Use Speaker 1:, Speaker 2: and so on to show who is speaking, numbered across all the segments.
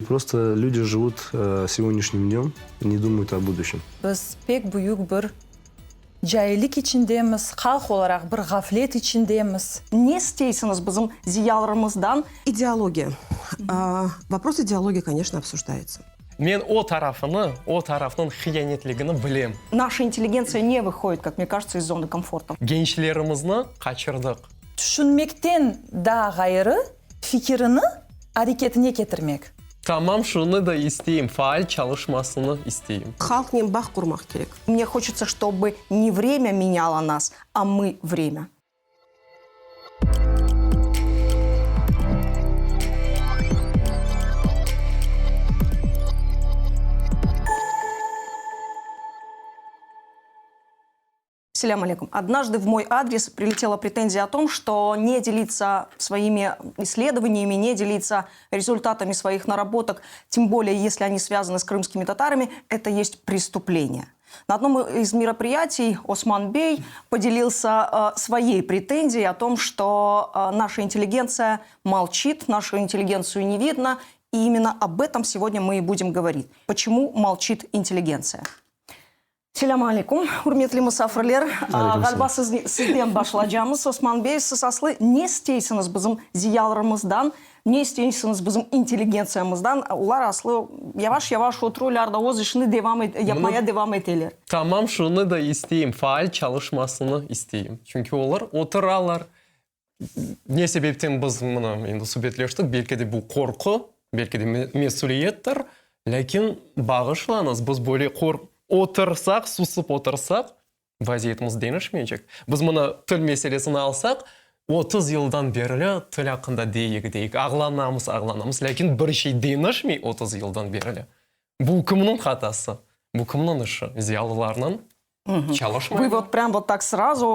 Speaker 1: Prosto люди живут сегодняшним днем, не думают о будущем.
Speaker 2: Biz pek büyük bir caillik içindemiz, halq olaraq bir ğaflet içindemiz.
Speaker 3: Ne isteysiñiz bizim ziyalarımızdan?
Speaker 4: İdeologiya. Vopros ideologiya, koneçno, obsujdaetsya.
Speaker 5: Men o tarafını, o tarafnıñ hiyanetligini bilem.
Speaker 3: Naşa intelligentsiya ne vıhodit, kak mne kajetsya, iz zonı komforta.
Speaker 5: Gençlerimizni qaçırdıq.
Speaker 2: Tüşünmekten daa ğayrı, fikirini areketine ketirmek.
Speaker 5: Tamam şunı da isteyim, faal çalışmasını isteyim.
Speaker 4: Halqnen bağ qurmaq kerek.
Speaker 3: Mne hoçetsa, ştoby ne vremya menyalo nas, a mı vremya. Selâm aleyküm. Однажды в мой адрес прилетела претензия о том, что не делиться своими исследованиями, не делиться результатами своих наработок, тем более, если они связаны с крымскими татарами, это есть преступление. На одном из мероприятий Осман Бей поделился э, своей претензией о том, что э, наша интеллигенция молчит, нашу интеллигенцию не видно, и именно об этом сегодня мы и будем говорить. Почему молчит интеллигенция? Selâm aleyküm, ürmetli musafirler. Ğaliba sizden başlacamız. Osman bey, siz aslı ne isteysiñiz bizim ziyalarımızdan, ne isteysiñiz bizim intelligentsiyamızdan? Olar aslı yavaş-yavaş oturırlar da öz işini devam yapmaya devam eteler.
Speaker 5: Tamam şunı da isteyim, faal çalışmasını isteyim. Çünki olar oturalar. Ne sebepten biz mına endi subetleştik, belki de bu qorqu, belki de mesüliyettir, lâkin bağışlañız, biz böyle otursaq, susıp otursaq, vaziyetimiz deñişmeycek. Biz mına til meselesini alsaq, 30 yıldan berli til aqqında deyik, deyik, ağlanamız, ağlanamız, lâkin bir şey deñişmey 30 yıldan berli. Bu kimniñ hatası? Bu kimniñ işi? Ziyalılarnıñ? Çalışmay.
Speaker 3: Вы вот прям вот так сразу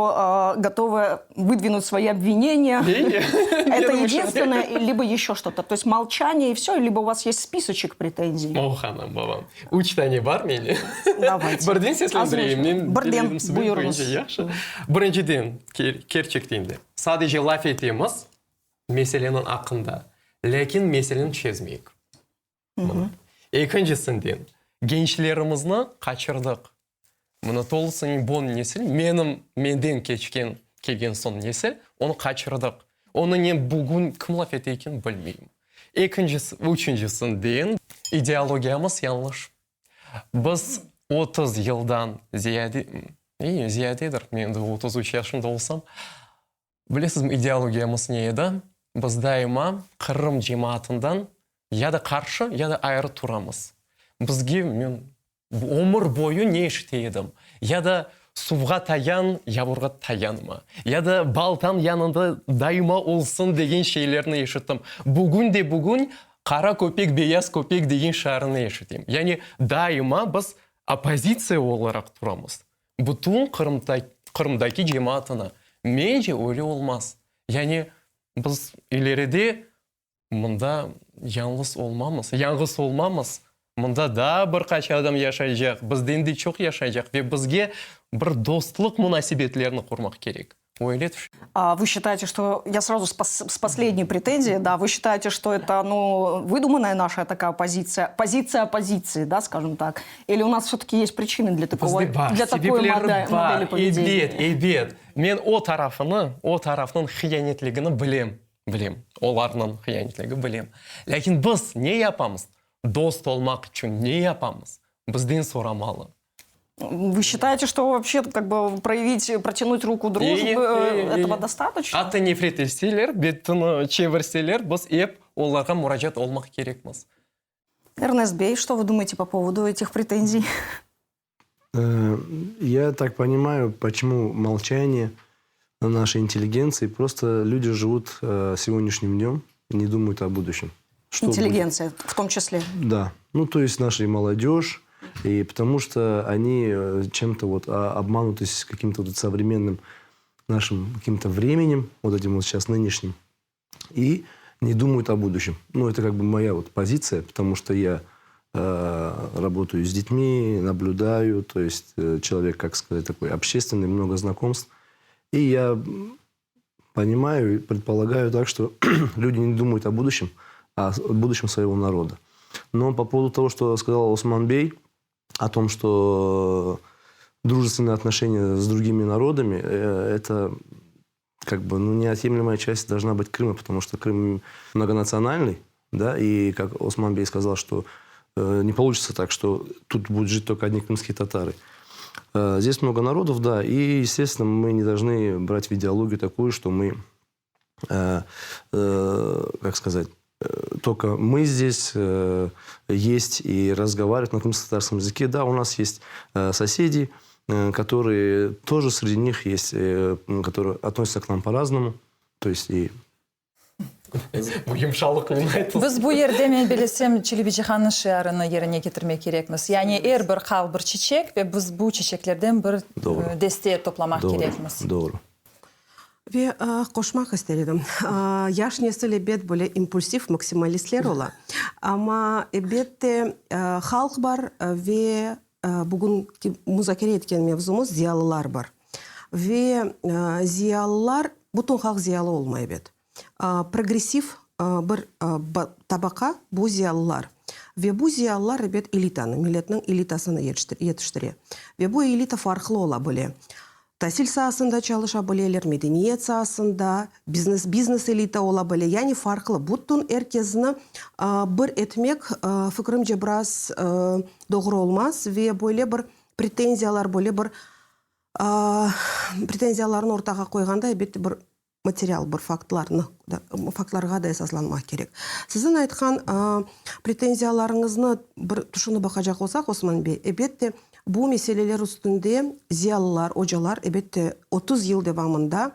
Speaker 3: готовы выдвинуть свои обвинения? Это единственное, либо еще что-то? То есть молчание и все, либо у вас есть списочек претензий?
Speaker 5: O, hanım, babam. Üç tane bar mende.
Speaker 3: Давайте.
Speaker 5: Birden seslendireyim. Men
Speaker 3: Birden, buyurıñız.
Speaker 5: Yahşı. Birinciden, kerçekten de, sadece laf etemiz meseleniñ aqqında, lâkin meseleni çezmeyik. Ekincisinden, gençlerimizni qaçırdıq. Mına tolusınen bu nesil, menim, menden keçken, kelgen soñ nesil, onı qaçırdıq. Onınen bugün kim laf ete eken, bilmeyim. Ekincisi, üçüncisinden, ideologiyamız yañlış. Biz 30 yıldan ziyade, ziyadedir, men endi 33 yaşımda olsam, Bilesizmi, ideologiyamız ne edi? Biz daima Qırım cemaatından ya da qarşı, ya da ayrı turamız. Bizge, men ömür boyu ne eşite edim? Ya da suvğa tayan, yavurğa tayanma, ya da baltañ yanında daima olsun degen şeylerni eşittim. Bugün de bugün qara köpek, beyaz köpek degen şiarını eşitem. Yani daima biz oppozitsiya olaraq turamız. Bütün Qırımdaki cemaatına. Mence, öyle olmaz. Yani biz ileride mında yañğız olmamız, yañğız olmamız, mında daa bir qaç adam yaşaycaq, bizden de çoq yaşaycaq ve bizge bir dostluq munasebetlerini qurmaq kerek. Öyle tüşünem.
Speaker 3: А вы считаете, что... Я сразу с последней претензией, да, вы считаете, что это, ну, выдуманная наша такая позиция, позиция оппозиции, да, скажем так? Или у нас все-таки есть причины для такого,
Speaker 5: Bizde bar,
Speaker 3: для такой
Speaker 5: sebepleri
Speaker 3: модели
Speaker 5: bar,
Speaker 3: поведения?
Speaker 5: ebet, ebet. Men o tarafını, o tarafnıñ hiyanetligini bilem, bilem, olarnıñ hiyanetligi bilem. Lâkin biz ne yapamız? Dost olmaq içün ne yapamız? Bizden soramalı.
Speaker 3: Вы считаете, что вообще как бы проявить, протянуть руку дружбы, этого достаточно?
Speaker 5: Atta nefret etseler, betini çevirseler, biz ep olarğa muracaat olmaq kerekmiz.
Speaker 3: Эрнест Бей, что вы думаете по поводу этих претензий?
Speaker 1: Я так понимаю, почему молчание нашей интеллигенции. Просто люди живут сегодняшним днем, не думают о будущем. Что будет?
Speaker 3: Интеллигенция в том числе.
Speaker 1: Да. Ну, то есть наша и молодежь, и потому что они чем-то вот обмануты с каким-то вот современным нашим каким-то временем, вот этим вот сейчас нынешним, и не думают о будущем. Ну, это как бы моя вот позиция, потому что я работаю с детьми, наблюдаю, то есть человек, как сказать, такой общественный, много знакомств. И я понимаю и предполагаю так, что люди не думают о будущем, а о будущем своего народа. Но по поводу того, что сказал Осман Бей, о том, что дружественные отношения с другими народами, э, это как бы ну, неотъемлемая часть должна быть Крыма, потому что Крым многонациональный, да, и как Осман Бей сказал, что э, не получится так, что тут будут жить только одни крымские татары. Э, здесь много народов, да, и, естественно, мы не должны брать в идеологию такую, что мы, э, э, как сказать, э, только мы здесь э, есть и разговаривать на крымско-татарском языке. Да, у нас есть э, соседи, э, которые тоже среди них есть, э, которые относятся к нам по-разному. То есть и
Speaker 5: Bu yımşalıqnen ayttı.
Speaker 2: Biz bu yerde men bilsem Çelebicihannıñ şiarını yerine ketirmek kerekmiz. Yani er bir halq bir çiçek ve biz bu çiçeklerden bir
Speaker 1: Doğru.
Speaker 2: e, deste toplamaq
Speaker 1: doğru,
Speaker 2: kerekmiz.
Speaker 1: doğru.
Speaker 4: Ve e, qoşmaq ister edim. E, yaş nesil ebet böyle impulsiv maksimalistler ola. Amma elbette e, halq bar e, ve e, bugünki muzakere etken mevzumız ziyalılar bar. Ve e, ziyalılar, bütün halq ziyalı olmay ebet. E, progressiv e, bir e, ba- tabaqa bu ziyalılar. Ve bu ziyalılar ebet elitanı, milletniñ elitasını yetiştir- yetiştire. Ve bu elita farqlı ola bile. Tasil saasında çalışa bileler, medeniyet saasında, biznes biznes elita ola bile. Yani farqlı. Bütün er kesni e, bir etmek e, fikrimce biraz e, doğru olmaz ve böyle bir pretenziyalar, böyle bir e, pretenziyalarnı ortağa qoyğanda elbette bir material, bir faktlarnı da, faktlarğa da esaslanmaq kerek. Siziñ aytqan e, pretenziyalarıñıznı bir tüşünip baqacaq olsaq, Osman Bey, elbette bu meseleler üstünde ziyalılar, ocalar elbette 30 yıl devamında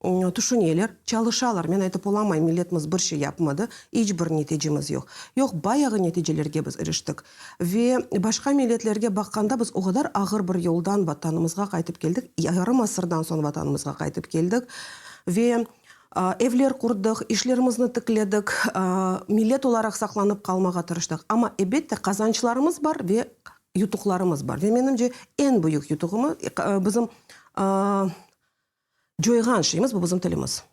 Speaker 4: m, tüşüneler, çalışalar. Men aytıp olamayım, milletimiz bir şey yapmadı, iç bir neticemiz yoq. Yoq, bayağı neticelerge biz iriştik. Ve başqa milletlerge baqqanda biz o qadar ağır bir yoldan vatanımızğa qaytıp keldik, yarım asırdan soñ vatanımızğa qaytıp keldik. Ve e, evler qurdıq, işlerimizni tikledik, e, millet olaraq saqlanıp qalmağa tırıştıq. Amma elbette qazançlarımız bar ve yutuqlarımız bar. Ve menimce eñ büyük yutuğımız e, bizim e, coyğan şeyimiz bu bizim tilimiz.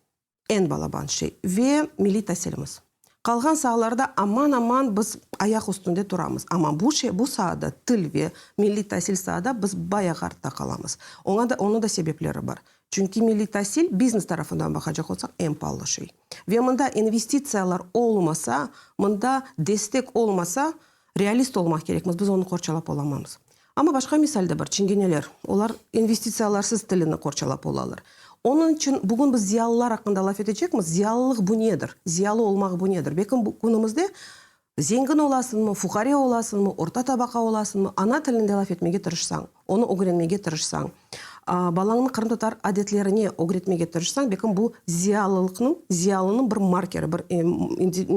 Speaker 4: Eñ balaban şey. Ve milliy tasilimiz. Qalğan saalarda aman-aman biz ayaq üstünde turamız. Amma bu şey, bu saada til ve milliy tasil saada biz bayağı artta qalamız. Oña da, onıñ da sebepleri bar. Çünki milliy tasil biznes tarafından baqacaq olsaq eñ paalı şey. Ve mında investitsiyalar olmasa, mında destek olmasa, realist olmaq kerekmiz, biz onı qorçalap olamamız. Amma başqa misal de bar, çingeneler. Olar investitsiyalarsız tilini qorçalap olalar. Onıñ içün bugün biz ziyalılar aqqında laf etecekmiz. Ziyalılıq bu nedir? Ziyalı olmaq bu nedir? Belki bu künümizde zengin olasıñmı, fuqare olasıñmı, orta tabaqa olasıñmı, ana tilinde laf etmege tırışsañ, onı ögrenmege tırışsañ, balañnı qırımtatar adetlerine ögretmege tırışsañ, belki bu ziyalılıqnıñ, ziyalınıñ bir markeri, bir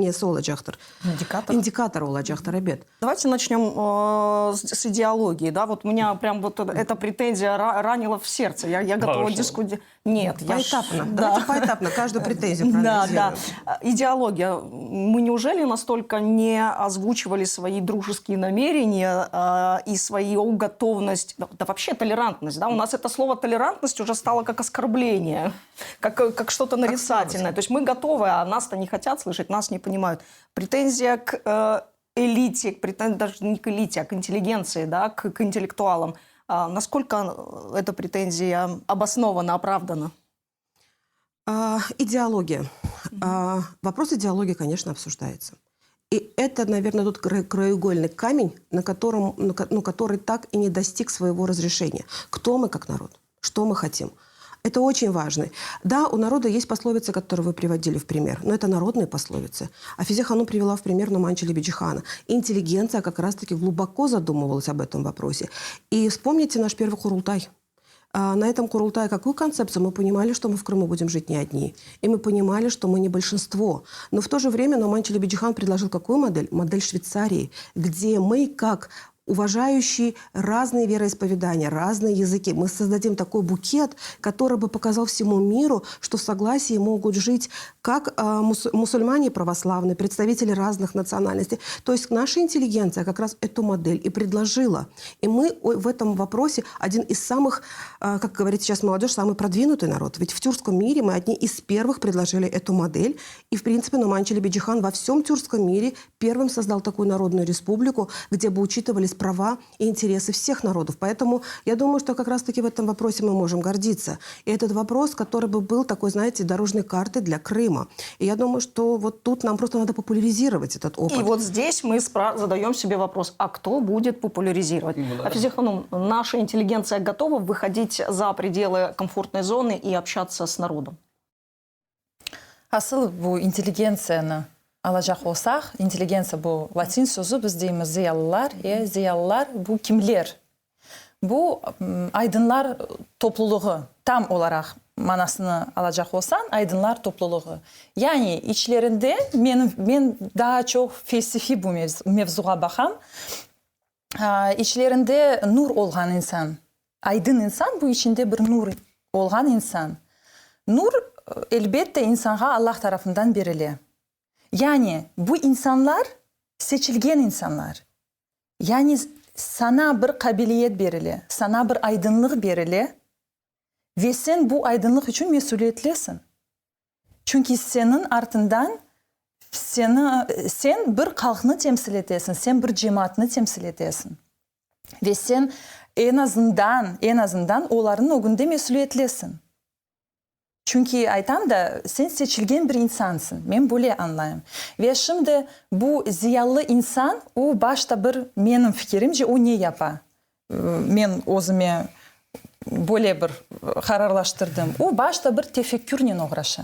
Speaker 4: nesi olacaqtır.
Speaker 3: Индикатор.
Speaker 4: Indikator olacaqtır, ebet.
Speaker 3: Давайте начнем э, с, с идеологии. Да, вот меня прям вот эта, эта претензия ранила в сердце. Я, я готова
Speaker 5: Хорошо.
Speaker 3: дискутировать. Нет, я ж-
Speaker 4: Поэтапно.
Speaker 3: Да.
Speaker 4: Давайте поэтапно каждую претензию
Speaker 3: Да, да.
Speaker 4: проанализируем.
Speaker 3: Идеология. Мы неужели настолько не озвучивали свои дружеские намерения э, и свою готовность, да, да вообще толерантность, да? У нас это слово толерантность уже стало как оскорбление, как, как что-то нарицательное. То есть мы готовы, а нас-то не хотят слышать, нас не понимают. Претензия к э, элите, к претен- даже не к элите, а к интеллигенции, да, к, к интеллектуалам. А насколько эта претензия обоснована, оправдана?
Speaker 4: А, идеология. А, вопрос идеологии, конечно, обсуждается. И это, наверное, тот краеугольный камень, на котором, на, ну, который так и не достиг своего разрешения. Кто мы как народ? Что мы хотим? Это очень важно. Да, у народа есть пословицы, которые вы приводили в пример, но это народные пословицы. Афизе Ханум привела в пример Нумана Челебиджихана. Интеллигенция как раз-таки глубоко задумывалась об этом вопросе. И вспомните наш первый Курултай. А, на этом Курултае какую концепцию? Мы понимали, что мы в Крыму будем жить не одни. И мы понимали, что мы не большинство. Но в то же время Нуман Челебиджихан предложил какую модель? Модель Швейцарии, где мы как уважающий разные вероисповедания, разные языки. Мы создадим такой букет, который бы показал всему миру, что в согласии могут жить как э, мусульмане православные, представители разных национальностей. То есть наша интеллигенция как раз эту модель и предложила. И мы в этом вопросе один из самых, э, как говорит сейчас молодежь, самый продвинутый народ. Ведь в тюркском мире мы одни из первых предложили эту модель. И, в принципе, Нуман Челебиджихан во всем тюркском мире первым создал такую народную республику, где бы учитывались права и интересы всех народов. Поэтому я думаю, что как раз-таки в этом вопросе мы можем гордиться. И этот вопрос, который бы был такой, знаете, дорожной картой для Крыма. И я думаю, что вот тут нам просто надо популяризировать этот опыт.
Speaker 3: И вот здесь мы задаем себе вопрос, а кто будет популяризировать? Ну, да. Афизе ханум, наша интеллигенция готова выходить за пределы комфортной зоны и общаться с народом?
Speaker 2: Asıl bu intelligentsiyanı alacaq olsaq, intelligentsiya bu latin sözü, biz deymiz ziyalılar, e, ziyalılar bu kimler? Bu aydınlar toplulığı, tam olaraq manasını alacaq olsañ, aydınlar toplulığı. Yani içlerinde, menim, men daa çoq felsefiy bu mevzuğa baqam, içlerinde nur olğan insan, aydın insan, bu içinde bir nur olğan insan. Nur, elbette, insanğa Allah tarafından berile. Yani bu insanlar seçilgen insanlar. Yani saña bir qabiliyet berile, saña bir aydınlıq berile ve sen bu aydınlıq içün mesüliyetlisiñ. Çünki seniñ artından seni, sen bir halqnı temsil etesiñ, sen bir cemaatnı temsil etesiñ. Ve sen eñ azından, eñ azından olarnıñ ögünde mesüliyetlisiñ. Çünki aytam da, sen seçilgen bir insansıñ, men böyle añlayım. Ve şimdi bu ziyalı insan, o başta bir, menim fikirimce, o ne yapa? Men özüme böyle bir qararlaştırdım. O başta bir tefekkürnen oğraşa.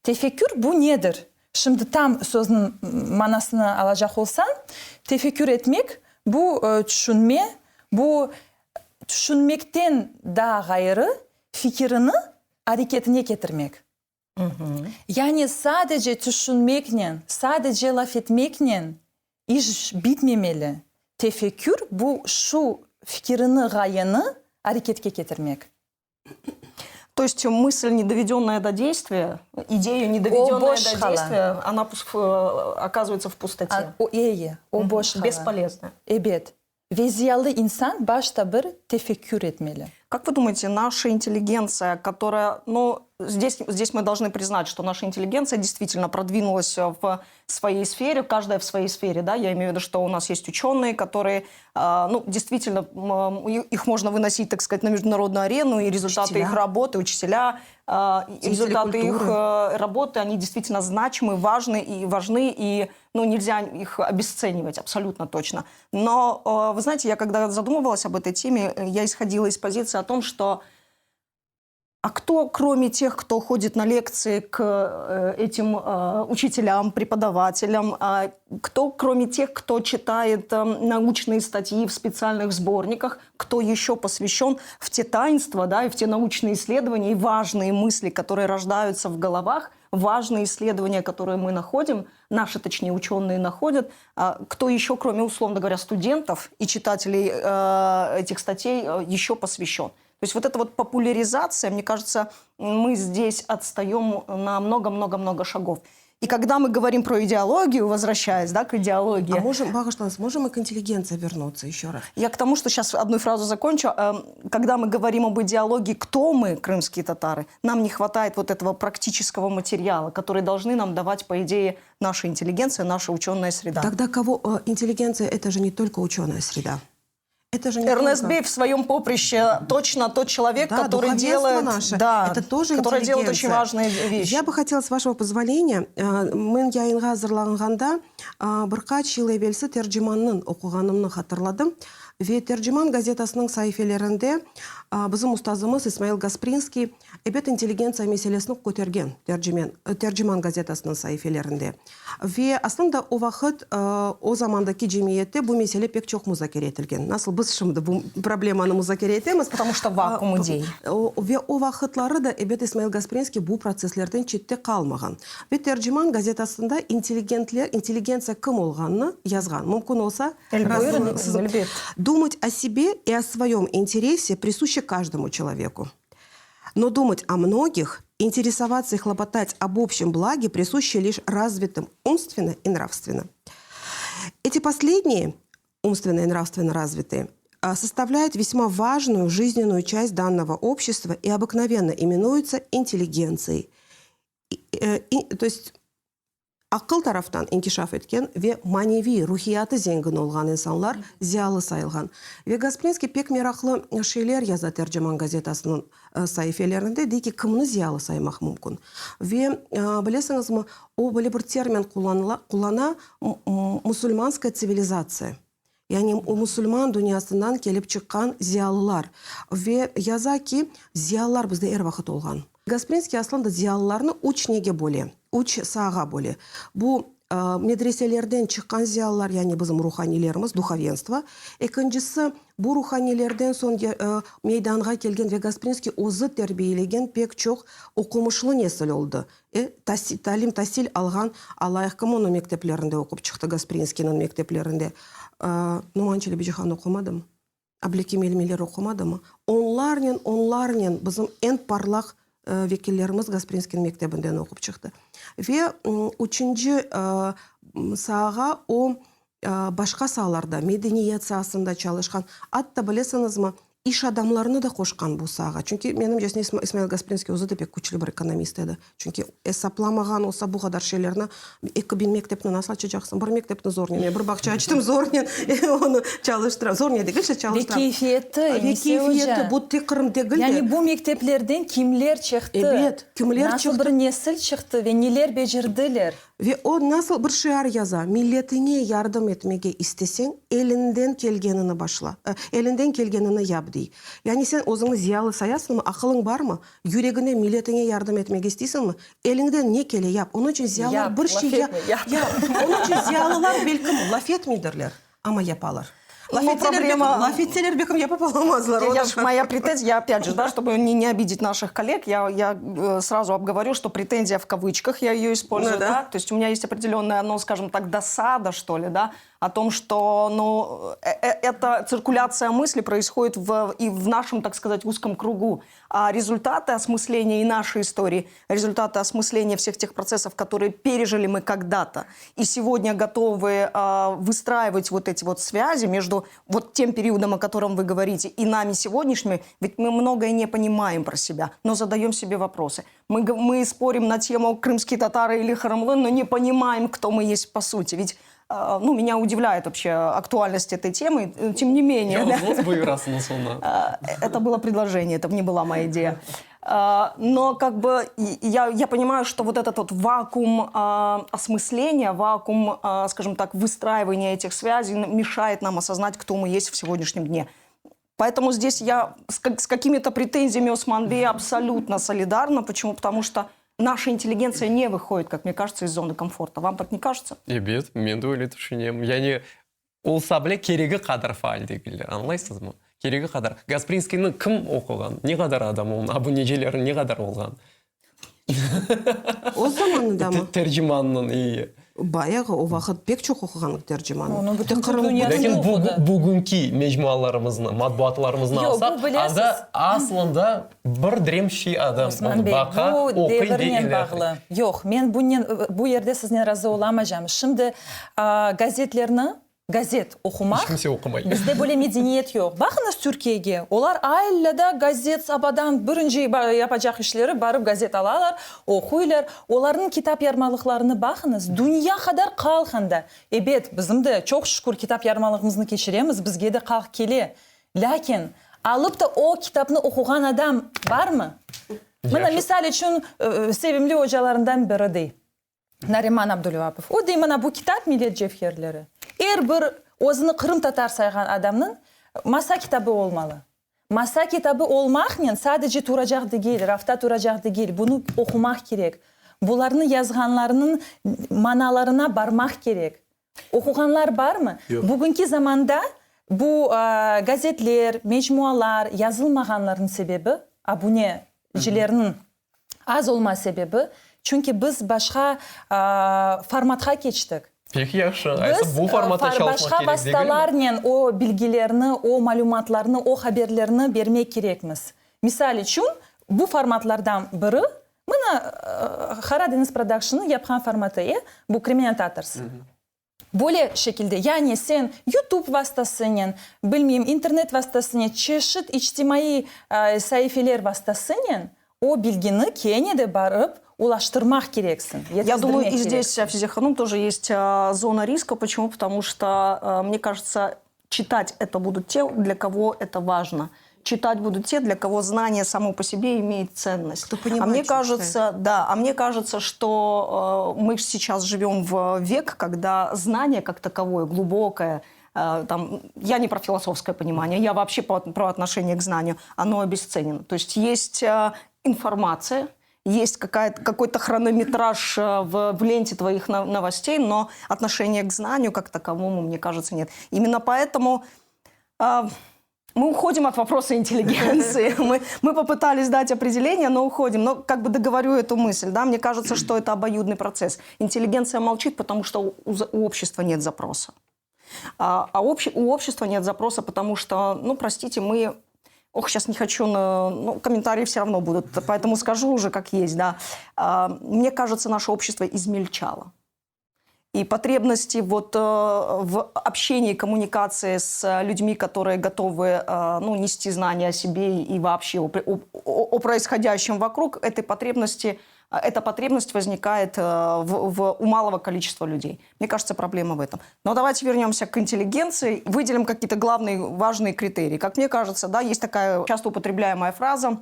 Speaker 2: Tefekkür bu nedir? Şimdi tam sözniñ manasını alacaq olsañ, tefekkür etmek, bu tüşünme, bu tüşünmekten daa ğayrı fikirini areketine ketirmek. Yani sadece tüşünmeknen, sadece laf etmeknen iş bitmemeli. Tefekkür, bu şu fikirini, ğayeni areketke ketirmek.
Speaker 3: То есть мысль, не доведенная до действия, идея, не доведенная до действия, она оказывается в пустоте.
Speaker 2: O, eyi, o boş qala.
Speaker 3: Бесполезная.
Speaker 2: Ebet. Ve ziyalı insan başta bir tefekkür etmeli.
Speaker 3: Как вы думаете, наша интеллигенция, которая, ну, здесь, здесь мы должны признать, что наша интеллигенция действительно продвинулась в своей сфере, каждая в своей сфере, да, я имею в виду, что у нас есть ученые, которые, ну, действительно, их можно выносить, так сказать, на международную арену, и результаты
Speaker 4: Учителя.
Speaker 3: их работы, учителя, и результаты их
Speaker 4: культуры.
Speaker 3: работы, они действительно значимы, важны и важны, и, ну, нельзя их обесценивать, абсолютно точно. Но, вы знаете, я когда задумывалась об этой теме, я исходила из позиции о том, что а кто, кроме тех, кто ходит на лекции к этим учителям, преподавателям, а кто, кроме тех, кто читает научные статьи в специальных сборниках, кто еще посвящен в те таинства, да, и в те научные исследования, и важные мысли, которые рождаются в головах, важные исследования, которые мы находим, наши, точнее, ученые находят, а кто еще, кроме, условно говоря, студентов и читателей этих статей, еще посвящен? То есть вот эта вот популяризация, мне кажется, мы здесь отстаем на много-много-много шагов. И когда мы говорим про идеологию, возвращаясь, да, к идеологии...
Speaker 4: А можем, Багышлаñız, можем мы к интеллигенции вернуться еще раз?
Speaker 3: Я к тому, что сейчас одну фразу закончу. Когда мы говорим об идеологии, кто мы, крымские татары, нам не хватает вот этого практического материала, который должны нам давать, по идее, наша интеллигенция, наша ученая среда.
Speaker 4: Тогда кого... Интеллигенция – это же не только ученая среда. Это же не
Speaker 3: Эрнест
Speaker 4: только...
Speaker 3: Бей в своем поприще точно тот человек,
Speaker 4: Да,
Speaker 3: который
Speaker 4: духовенство
Speaker 3: делает,
Speaker 4: наше,
Speaker 3: да,
Speaker 4: это тоже
Speaker 3: который делает очень
Speaker 4: интеллигенция.
Speaker 3: важные вещи.
Speaker 4: Я бы хотела, с вашего позволения, men yayınğa azırlanğanda bir qaç yıl evelsi Tercimannıñ oquğanımnı hatırladım. Ve Terciman gazetasınıñ saifelerinde bizim ustazımız İsmail Gasprinskiy ebet intelligentsiya meselesini kötergen Tercimen, Terciman gazetasınıñ saifelerinde. Ve aslında o vaqıt, o zamandaki cemiyette bu mesele pek çoq muzakere etilgen. Nasıl biz şimdi bu problemanı muzakere etemiz.
Speaker 3: Потому что vakuum idey.
Speaker 4: Ve o vaqıtları da ebet İsmail Gasprinskiy bu protsesslerden çette qalmağan. Ve Terciman gazetasında intelligentler, intelligentsiya kim olğanını yazğan. Mümkün olsa,
Speaker 2: Buyurıñ, elbet.
Speaker 4: Думать о себе и о своем интересе присуще каждому человеку. Но думать о многих, интересоваться и хлопотать об общем благе присуще лишь развитым умственно и нравственно. Эти последние, умственно и нравственно развитые, составляют весьма важную жизненную часть данного общества и обыкновенно именуются интеллигенцией. И, э, и, то есть Aqıl taraftan inkişaf etken ve maneviy ruhiyatı zengin olğan insanlar ziyalı sayılğan. Ve Gasprinskiy pek meraqlı şeyler yaza Terciman gazetasınıñ saifelerinde, dey ki, kimni ziyalı saymaq mümkün. Ve, bilesiñizmi, o böyle bir termin qullanıla, qullana, musulmanskaya tsivilizatsiya. Yani o musulman dünyasından kelip çıqqan ziyalılar. Ve yaza ki, ziyalılar bizde er vaqıt olğan. Gasprinskiy aslında ziyalılarnı üç nege böle, üç saağa böle. Bu, medreselerden çıqqan ziyalılar, yani bizim ruhaniylerimiz, duhovenstvo. Ekincisi, bu ruhaniylerden soñ meydanğa kelgen ve Gasprinskiy özü terbiyelegen pek çoq oqumışlı nesil oldı. E, talim, tasil alğan alayıq, kim onıñ mekteplerinde oqup çıqtı, Gasprinskiyniñ mekteplerinde? Noman Çelebicihan oqumadımı? Ablâkim Elmiler oqumadımı? Onlarnen, onlarnen bizim eñ parlaq vekillerimiz Gasprinskiyniñ mektebinden oqup çıqtı. Ve üçünci saağa o, başqa saalarda, medeniyet saasında çalışqan, atta, bilesiñizmi, iş adamlarını da qoşqan bu saağa. Çünki, menimcesine, İsmail Gasprinskiy özü de pek küçlü bir ekonomist edi. Çünki esaplamağan olsa bu qadar şeylerni, 2000 mektepni nasıl açacaqsıñ? Bir mektepni zornen, men bir bağça açtım, zornen onı çalıştıram. Zornen degil, işte çalıştıram.
Speaker 2: Ve keyfiyeti,
Speaker 4: Ve keyfiyeti, bu tek Qırım degil de.
Speaker 2: Yani bu mekteplerden kimler çıqtı?
Speaker 4: Ebet, kimler
Speaker 2: çıqtı? Nasıl bir nesil çıqtı ve neler becerdiler?
Speaker 4: Ve o nasıl bir şiar yaza, Milletiñe yardım etmege isteseñ, elinden kelgenini başla, elinden kelgenini yap, dey. Yani sen özüñni ziyalı sayasıñmı, aqılıñ barmı, yüregine milletiñe yardım etmege isteysiñmi, eliñden ne kele yap. Onıñ içün ziyalılar bir şey yap, yap. Onıñ içün ziyalılar belkim laf etmeydirler, amma yapalar. Laf etseler, belkim, laf etseler, belkim yapıp olamazlar.
Speaker 3: Я, моя претензия, я опять же, да, чтобы не, не обидеть наших коллег, я, я сразу обговорю, что претензия в кавычках, я ее использую, ну, да. да, то есть у меня есть определенная, ну, скажем так, досада, что ли, да, о том, что, ну, эта циркуляция мысли происходит в, и в нашем, так сказать, узком кругу, а результаты осмысления и нашей истории, результаты осмысления всех тех процессов, которые пережили мы когда-то, и сегодня готовы э, выстраивать вот эти вот связи между вот тем периодом, о котором вы говорите, и нами сегодняшними, ведь мы многое не понимаем про себя, но задаем себе вопросы. Мы, мы спорим на тему крымские татары или харамлы, но не понимаем, кто мы есть по сути. Ведь э, ну, меня удивляет вообще актуальность этой темы, тем не менее. Да. Это было предложение, это не была моя идея. Но как бы я, я понимаю, что вот этот вот вакуум осмысления, вакуум, скажем так, выстраивания этих связей мешает нам осознать, кто мы есть в сегодняшнем дне. Поэтому здесь я с, с какими-то претензиями Осман-бея абсолютно солидарна. Почему? Потому что наша интеллигенция не выходит, как мне кажется, из зоны комфорта. Вам так не кажется?
Speaker 5: Ebet, men de öyle tüşünem. Yani olsa bile keregi qadar faal degiller, añlaysızmı? Keregi qadar. Gasprinskiyni kim oquğan? Ne qadar adam onıñ abunecileri ne qadar olğan?
Speaker 4: O zamanındamı?
Speaker 5: Tercimannıñ, iyi.
Speaker 4: Bayağı, o vaqıt pek çoq oquğan Tercimanı.
Speaker 2: Onı bütün Qırım dünyası
Speaker 5: Lâkin oqudı. bugünki mecmualarımıznı, matbuatlarımıznı Yoq, bu alsaq, bilesiz. anda aslında bir direm şiy adam
Speaker 2: Osman onı bey,
Speaker 5: baqa,
Speaker 2: bu
Speaker 5: oquy ve
Speaker 2: devirnen
Speaker 5: ilâhre.
Speaker 2: bağlı. Yoq, men bunen, bu yerde siznen razı olamacam. Şimdi gazetlerni Gazet oqumaq.
Speaker 5: Hiç kimse oqumay.
Speaker 2: Bizde böyle medeniyet yoq. Baqıñız Türkiyege, olar allâ da gazet sabadan birinci yapacaq işleri barıp gazet alalar, oquylar. Olarnıñ kitap yarmalıqlarını baqıñız, dünya qadar qalq anda. Ebet, bizim de, çoq şükür, kitap yarmalığımıznı keçiremiz, bizge de qalq kele. Lâkin alıp da o kitapnı oquğan adam barmı? Mına, misal içün, sevimli ocalarından biri dey. Nariman Abdulvapov. O dey, mına bu kitap Millet cevherleri er bir özüni qırımtatar sayğan adamnıñ. Masa kitabı olmalı. Masa kitabı olmaqnen sadece turacaq degil, rafta turacaq degil, bunı oqumaq kerek. Bularnı yazğanlarnıñ manalarına barmaq kerek. Oquğanlar barmı?
Speaker 1: Yoq.
Speaker 2: Bugünki zamanda bu gazetler, mecmualar yazılmağanlarnıñ sebebi, abunecilerniñ az olma sebebi, çünki biz başqa formatqa keçtik.
Speaker 5: Pek yahşı. Aysa
Speaker 2: Biz
Speaker 5: bu formatta çalışmaq
Speaker 2: başqa
Speaker 5: kerek degilmi?
Speaker 2: vastalarnen o bilgilerni, o malümatlarnı, o haberlerni bermek kerekmiz. Misal içün, bu formatlardan biri, mına, Qara deñiz prodakşnı yapqan formatı, e, bu Crimean Tatars. Böyle şekilde, yani sen YouTube vastasınen, bilmeyim, internet vastasınen, çeşit içtimaiy saifeler vastasınen o bilgini kene de barıp ulaştırmaq kereksiñ,
Speaker 3: Я думаю,
Speaker 2: yetkizdirmek
Speaker 3: и здесь,
Speaker 2: kereksiñ.
Speaker 3: Afize hanım, тоже есть зона риска. Почему? Потому что, мне кажется, читать это будут те, для кого это важно. Читать будут те, для кого знание само по себе имеет ценность.
Speaker 4: Кто понимает,
Speaker 3: А мне
Speaker 4: что
Speaker 3: кажется, да, а мне кажется, что мы сейчас живем в век, когда знание как таковое, глубокое, там, я не про философское понимание, я вообще про отношение к знанию, оно обесценено. То есть есть информация, есть какой-то хронометраж в ленте твоих новостей, но отношения к знанию как таковому, мне кажется, нет. Именно поэтому мы уходим от вопроса интеллигенции. Мы попытались дать определение, но уходим. Но как бы договорю эту мысль. Да? Мне кажется, что это обоюдный процесс. Интеллигенция молчит, потому что у общества нет запроса. А у общества нет запроса, потому что, ну, простите, мы... Ох, сейчас не хочу, но, ну, комментарии все равно будут, поэтому скажу уже как есть, да. Мне кажется, наше общество измельчало. И потребности в общении, коммуникации с людьми, которые готовы нести знания о себе и вообще о происходящем вокруг, эта потребность возникает у малого количества людей. Мне кажется, проблема в этом. Но давайте вернемся к интеллигенции, выделим какие-то главные важные критерии. Как мне кажется, да, есть такая часто употребляемая фраза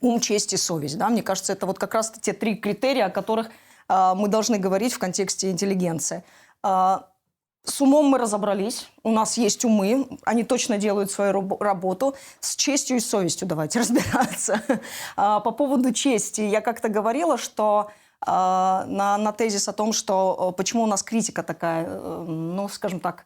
Speaker 3: «ум, честь и совесть». Да? Мне кажется, это как раз те три критерия, о которых мы должны говорить в контексте интеллигенции. С умом мы разобрались, у нас есть умы, они точно делают свою работу. С честью и совестью давайте разбираться. По поводу чести я как-то говорила, что на тезис о том, что почему у нас критика такая, скажем так,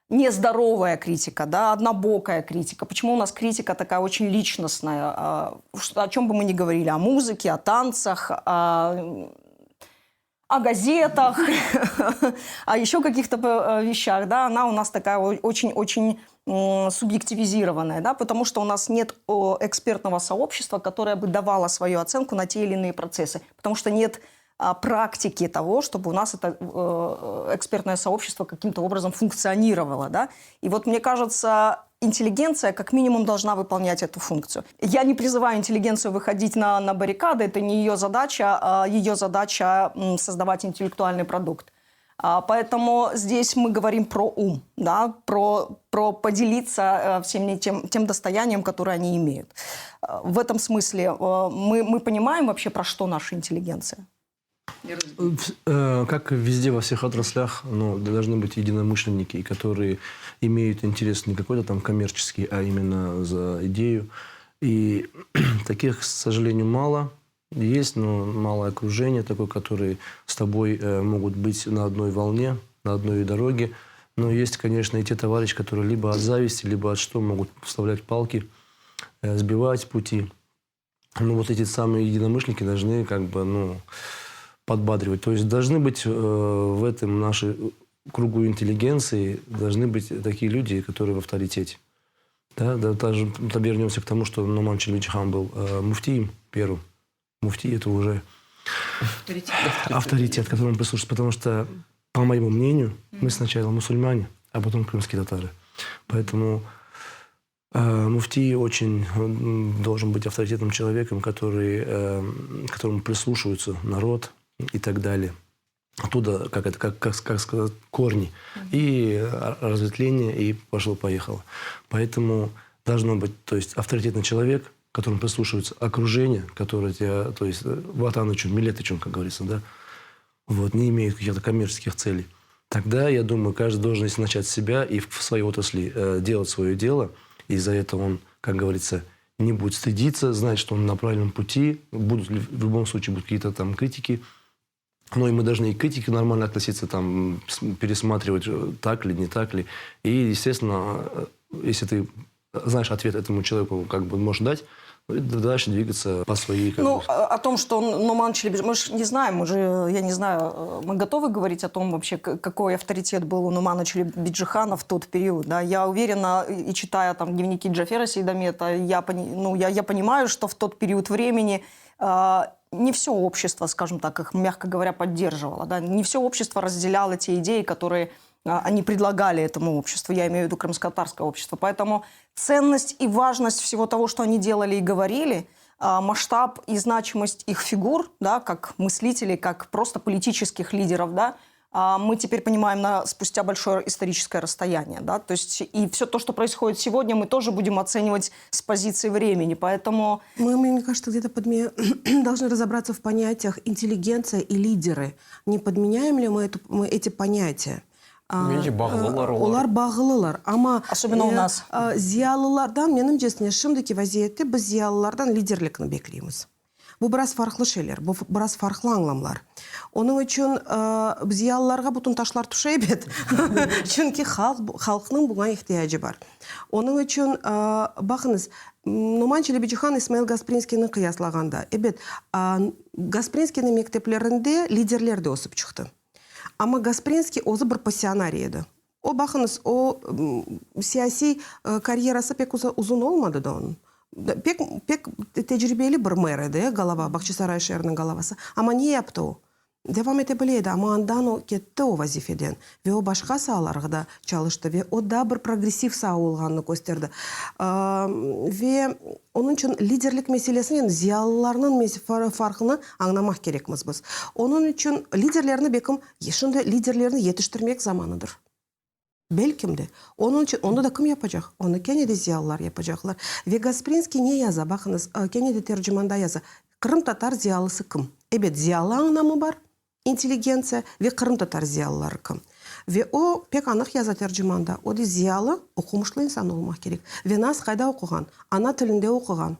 Speaker 3: нездоровая критика, да, однобокая критика. Почему у нас критика такая очень личностная? О чем бы мы ни говорили, о музыке, о танцах, о газетах, о еще каких-то вещах, да, она у нас такая очень-очень субъективизированная, да, потому что у нас нет экспертного сообщества, которое бы давало свою оценку на те или иные процессы, потому что нет практики того, чтобы у нас это экспертное сообщество каким-то образом функционировало, да. И мне кажется, интеллигенция как минимум должна выполнять эту функцию. Я не призываю интеллигенцию выходить на баррикады, это не ее задача, а ее задача создавать интеллектуальный продукт. Поэтому здесь мы говорим про ум, да, про поделиться всем тем достоянием, которое они имеют. В этом смысле мы понимаем вообще, про что наша интеллигенция?
Speaker 1: Как везде, во всех отраслях, должны быть единомышленники, которые имеют интерес не какой-то коммерческий, а именно за идею. И таких, к сожалению, мало. Есть, но малое окружение такое, которые с тобой могут быть на одной волне, на одной дороге. Но есть, конечно, и те товарищи, которые либо от зависти, либо от что могут вставлять палки, сбивать пути. Но эти самые единомышленники должны подбадривать. То есть должны быть в этом нашей кругу интеллигенции, должны быть такие люди, которые в авторитете. Да, да, даже вернемся к тому, что Номан Челебиджихан был муфтием первым. Муфти — это уже
Speaker 2: Авторитет.
Speaker 1: авторитет, к которому прислушиваются. Потому что, по моему мнению, мы сначала мусульмане, а потом крымские татары. Поэтому муфти очень должен быть авторитетным человеком, к которому прислушиваются народ и так далее. Оттуда, как сказать, корни. И разветвление, и пошло-поехало. Поэтому должно быть, то есть, авторитетный человек, к которому прислушиваются, окружение, которое тебя, то есть, вatan içün, millet içün, как говорится, да, не имеет каких-то коммерческих целей. Тогда, я думаю, каждый должен если начать с себя и в своей отрасли э, делать свое дело, и за это он, как говорится, не будет стыдиться, знать, что он на правильном пути, будут ли, в любом случае будут какие-то там критики, но и мы должны и к критике нормально относиться, там, пересматривать, э, так ли, не так ли. И, естественно, э, если ты знаешь ответ этому человеку, как бы можешь дать, ну, и дальше двигаться по своей... Как
Speaker 3: Ну,
Speaker 1: бы,
Speaker 3: о о том, что Нуман Челебиджихан... Мы же не знаем, мы же, я не знаю, э, мы готовы говорить о том вообще, какой авторитет был у Нумана Челебиджихана в тот период, да? Я уверена, и читая там дневники Джафера Сейдамета, я, ну, я, я понимаю, что в тот период времени э, не все общество, скажем так, их, мягко говоря, поддерживало, да? Не все общество разделяло те идеи, которые они предлагали этому обществу, я имею в виду крымско-татарское общество. Поэтому ценность и важность всего того, что они делали и говорили, масштаб и значимость их фигур, да, как мыслителей, как просто политических лидеров, да, мы теперь понимаем на, спустя большое историческое расстояние. Да? То есть и все то, что происходит сегодня, мы тоже будем оценивать с позиции времени. Поэтому
Speaker 4: Мы, мне кажется, где-то подме... должны разобраться в понятиях интеллигенция и лидеры. Не подменяем ли мы, эту, мы эти понятия?
Speaker 5: Mence bağlılar olar.
Speaker 4: Olar bağlılar. Amma
Speaker 3: Особенно у нас.
Speaker 4: Ziyalılardan menimcesine şimdiki vaziyette biz ziyalılardan liderlikni bekleymiz. Bu biraz farqlı şeyler, bu biraz farqlı añlamlar. Onıñ içün ziyalılarğa bütün taşlar tüşe ebet. Çünki halq halqnıñ buña ihtiyacı bar. Onıñ içün baqıñız, Noman Çelebicihan İsmail Gasprinskiyni qıyaslağanda, ebet, Gasprinskiyniñ mekteplerinde liderler de ösip çıqtı. Amma Gasprinskiy özü bir passionariy edi. O, baqıñız, o, siyasiy karyerası pek uzun olmadı da onıñ. Pek, pek tecribeli bir mer edi, golova, Bağçasaray şeeriniñ golovası. Amma ne yaptı o? Devam ete bile edi, amma andan o ketti o vazifeden ve o başqa saalarğda çalıştı ve o daa bir progressiv saa olğanını kösterdi. Ve onıñ içün liderlik meselesinen ziyalılarnıñ farqını añlamaq kerekmiz biz. Onıñ içün liderlerni bekim, şimdi liderlerni yetiştirmek zamanıdır. Belkim de. Onıñ içün onı da kim yapacaq? Onı kene de ziyalılar yapacaqlar. Ve Gasprinskiy ne yaza, baqıñız, kene de Tercimanda yaza, Qırımtatar ziyalısı kim? Ebet, ziyalı añlamı bar, intelligentsiya, ve qırımtatar ziyalıları kim? Ve o, pek anıq yaza Tercimanda, o dey, ziyalı oqumışlı insan olmaq kerek. Ve nas qayda oquğan? Ana tilinde oquğan.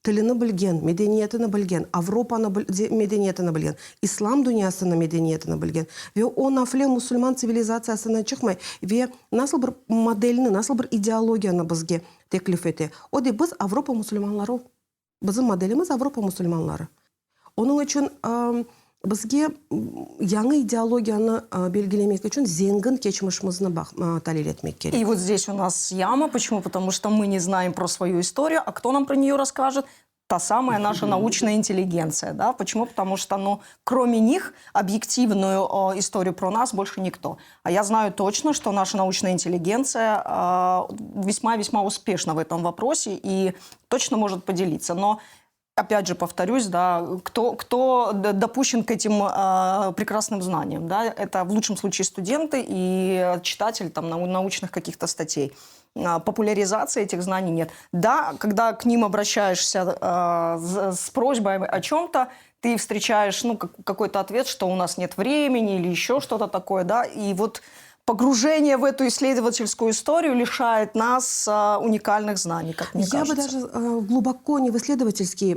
Speaker 4: Tilini bilgen, medeniyetini bilgen, Avropanı medeniyetini bilgen, İslam dünyasını medeniyetini bilgen ve o nafile musulman tsivilizatsiyasından çıqmay ve nasıl bir modelni, nasıl bir ideologiyanı bizge teklif ete? O dey, biz Avropa musulmanları, bizim modelimiz Avropa musulmanları. Onıñ içün bizge yañı ideologiyanı belgilemek içün zengin keçmişimizni talil etmek kerek.
Speaker 3: И вот здесь у нас яма. Почему? Потому что мы не знаем про свою историю, а кто нам про нее расскажет? Та самая наша научная интеллигенция. Да? Почему? Потому что, ну, кроме них, объективную историю про нас больше никто. А я знаю точно, что наша научная интеллигенция весьма-весьма успешна в этом вопросе и точно может поделиться. Но опять же повторюсь, да, кто, кто допущен к этим прекрасным знаниям, да, это в лучшем случае студенты и читатель там, научных каких-то статей. Популяризации этих знаний нет. Да, когда к ним обращаешься с просьбой о чем-то, ты встречаешь ну, какой-то ответ, что у нас нет времени или еще что-то такое, да, и вот погружение в эту исследовательскую историю лишает нас уникальных знаний, как мне
Speaker 4: Я
Speaker 3: кажется.
Speaker 4: бы даже глубоко не в исследовательские...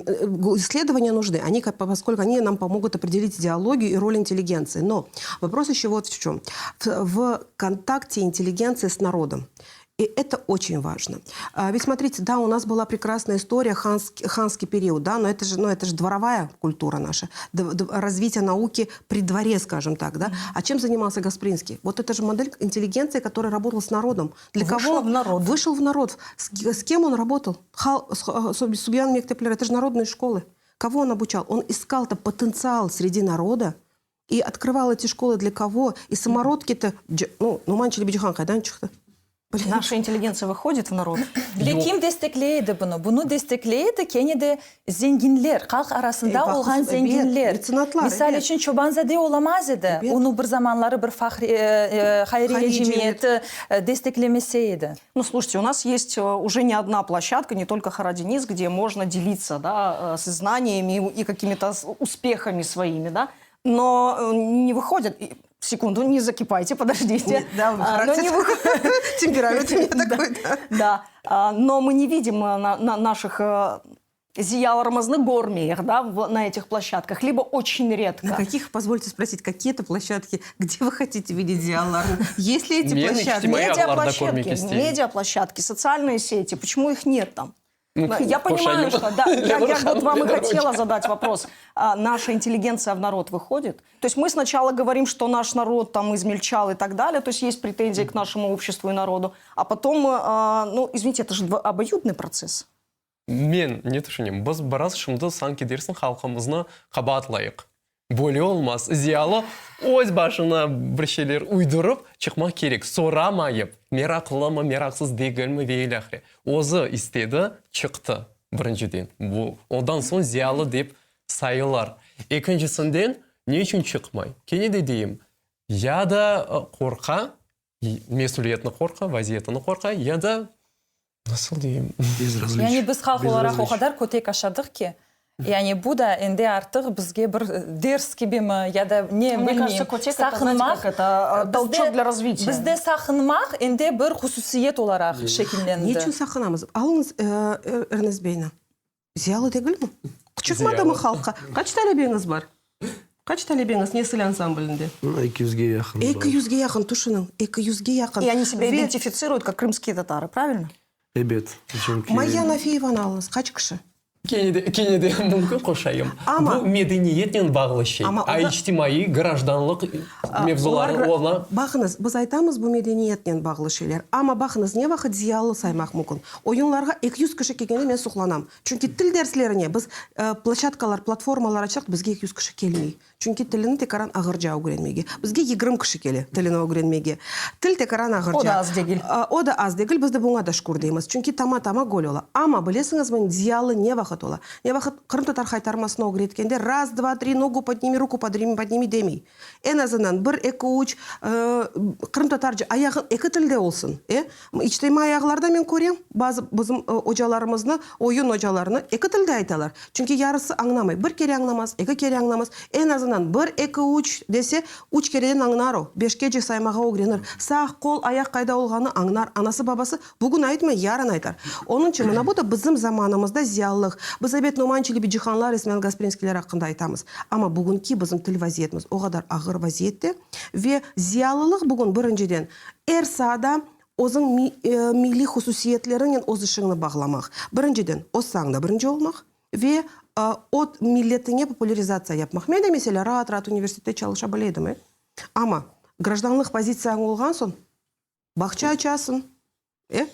Speaker 4: Исследования нужны, они, поскольку они нам помогут определить идеологию и роль интеллигенции. Но вопрос еще вот в чем. В контакте интеллигенции с народом. И это очень важно. Ведь смотрите, да, у нас была прекрасная история, ханский, ханский период, да, но это же, ну, это же дворовая культура наша, развитие науки при дворе, скажем так, да. А чем занимался Гаспринский? Вот это же модель интеллигенции, которая работала с народом. Для
Speaker 3: Вышла
Speaker 4: кого?
Speaker 3: в народ.
Speaker 4: Вышел в народ. С кем он работал? Subyan mektepleri, это же народные школы. Кого он обучал? Он искал-то потенциал среди народа и открывал эти школы для кого? И самородки-то, ну, Нуман Челебиджихан qaydan çıqtı?
Speaker 3: Наша интеллигенция выходит в народ.
Speaker 2: Ve kim destekley edi bunı? Bunı destekley edi kene de zenginler, halq arasında olğan
Speaker 4: ebet,
Speaker 2: zenginler.
Speaker 4: metsenatlar,
Speaker 2: Misal
Speaker 4: ebet.
Speaker 2: içün Çobanzade olamaz edi.
Speaker 4: Ebet.
Speaker 2: Onı bir zamanları bir fahri, hayriye
Speaker 4: Hayriye
Speaker 2: cemiyeti desteklemese edi.
Speaker 3: Ну, слушайте, у нас есть уже не одна площадка, не только Харадениз, где можно делиться да, с знаниями и какими-то успехами своими, да, но не выходят. Секунду, не закипайте, подождите.
Speaker 4: Да, характер. Темперамент у меня такой, да.
Speaker 3: Да, но мы не видим наших ziyalılarımıznı körmeyik, да, на этих площадках, либо очень редко.
Speaker 4: На каких, позвольте спросить, какие это площадки, где вы хотите видеть ziyalılarnı? Есть ли эти
Speaker 5: Men
Speaker 4: площадки?
Speaker 5: içtimaiy ağlarda körmek
Speaker 3: Медиаплощадки,
Speaker 5: isteyim.
Speaker 3: медиаплощадки, социальные сети, почему их нет там?
Speaker 5: Ну,
Speaker 3: Я понимаю,
Speaker 5: qoşayım.
Speaker 3: что да, я, я вот вам и
Speaker 5: Lenur
Speaker 3: хотела задать вопрос. А, наша интеллигенция в народ выходит? То есть мы сначала говорим, что наш народ там измельчал и так далее, то есть есть претензии к нашему обществу и народу, а потом, а, ну, извините, это же обоюдный процесс.
Speaker 5: Men ne tüşünem, biz biraz şimdi sanki dersiñ halqımıznı qabaatlayıq. Böyle olmaz. Ziyalı öz başına bir şeyler uydurıp çıqmaq kerek, soramayıp, meraqlımı, meraqsız degilmi ve ilâhre. Özü istedi, çıqtı, birinciden. Bu, ondan soñ ziyalı dep sayılar. Ekincisinden, ne içün çıqmay? Kene de deyim, ya da qorqa, mesüliyetni qorqa, vaziyetini qorqa, ya da, nasıl deyim?
Speaker 2: Yani biz halq olaraq o qadar kötek aşadıq ki, yani bu da endi artıq bizge bir ders kibimi ya da ne bilmeyim, saqınmaq, bizde saqınmaq endi bir hususiyet olaraq şekillendi.
Speaker 4: Ne içün saqınamız? Alıñız Ernest beyni. Ziyalı degilmi? Çıqmadımı halqqa? Qaç talebeñiz bar? Qaç talebeñiz Nesil ansamblinde?
Speaker 1: Eki yüzge yaqın.
Speaker 4: Eki yüzge yaqın, tüşüniñ, eki yüzge yaqın.
Speaker 3: И они себя identifitsiruyut kak krımskiye tatarı, pravilno?
Speaker 1: Ebet, çünki.
Speaker 4: Mayya Nafiyevanı alıñız, qaç kişi?
Speaker 5: Kene de, kene de mümkün qoşayım.
Speaker 4: Amma.
Speaker 5: Bu medeniyetnen bağlı şey.
Speaker 4: Amma
Speaker 5: A içtimaiy, grajdanlıq mevzuları ola.
Speaker 4: Baqıñız, biz aytamız bu medeniyetnen bağlı şeyler. Amma baqıñız, ne vaqıt ziyalı saymaq mümkün? Oyunlarğa 200 kişi kelgende men suqlanam. Çünki til derslerine biz ploşçadkalar, platformalar açsaq, bizge 200 kişi kelmey. Çünki tilini tekaran ağırca ögrenmege. Bizge 20 kişi kele tilini ögrenmege. Til tekaran ağırca.
Speaker 3: O da az degil.
Speaker 4: O da az degil, biz de buña da şükür deymiz. Çünki tama-tama göl ola. Amma bilesiñizmi, ziyalı ne vaqıt ola? Ne vaqıt qırımtatar haytarmasını ögretkende raz, dva, tri, nogu podnimi, ruku podnimi demey. Eñ azından bir, eki, üç, qırımtatarca ayağı eki tilde olsun, e? İçtimaiy ağlarda men körem, bazı bizim ocalarımıznı, oyun ocalarını eki tilde aytalar. Çünki yarısı añlamay. Bir kere añlamaz, eki kere añlamaz. Eñ azından bir, eki, üç dese, üç kereden añlar o. Beşkece saymağa ögrenir. Sağ qol, ayaq qayda olğanı añlar. Anası, babası Bugün aytmay, yarın aytar. Onıñ içün mına bu da bizim zamanımızda ziyalılıq. Biz, ebet, Noman Çelebicihanlar, İsmail Gasprinskiyler aqqında aytamız. Amma bugünki bizim til vaziyetimiz o qadar ağır vaziyette ve ziyalılıq bugün, birinciden, er saada özüñ milliy hususiyetleriñnen öz işiñni bağlamaq. Birinciden, öz saañda birinci olmaq ve o milletiñe populârizatsiya yapmaq. Men de, meselâ, raat-raat universitette çalışa bile edim, e. Amma grajdanlıq pozitsiyañ olğan soñ, Bağça açasıñ, e?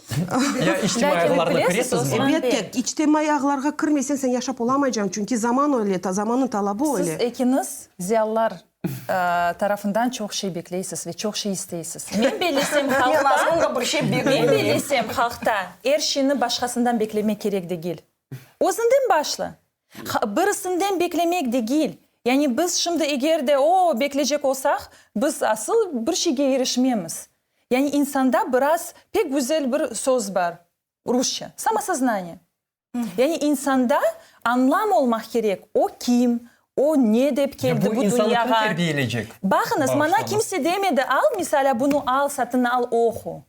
Speaker 5: Ya içtimaiy ağlarına kiresizmi?
Speaker 4: Elbette, içtimaiy ağlarğa kirmeseñ, sen yaşap olamaycañ, çünki zaman öyle, zamannıñ talabı öyle.
Speaker 2: Siz ekiñiz ziyalılar tarafından çoq şey bekleysiz ve çoq şey isteysiz. Men bellesem halqta, men bellesem halqta er şeyni başqasından beklemek kerek degil. Özünden başla. Birisinden beklemek degil. Yani biz şimdi eger de o, beklecek olsaq, biz asıl bir şeyge irişmemiz. Yani insanda biraz pek güzel bir söz bar rusça, samosoznaniye. Yani insanda añlam olmaq kerek, o kim, o ne dep keldi bu
Speaker 5: Bu insanı kim
Speaker 2: dünyağa.
Speaker 5: terbiyeleycek?
Speaker 2: Baqıñız, maña kimse demedi, al, meselâ, bunı al, satın al, oqu.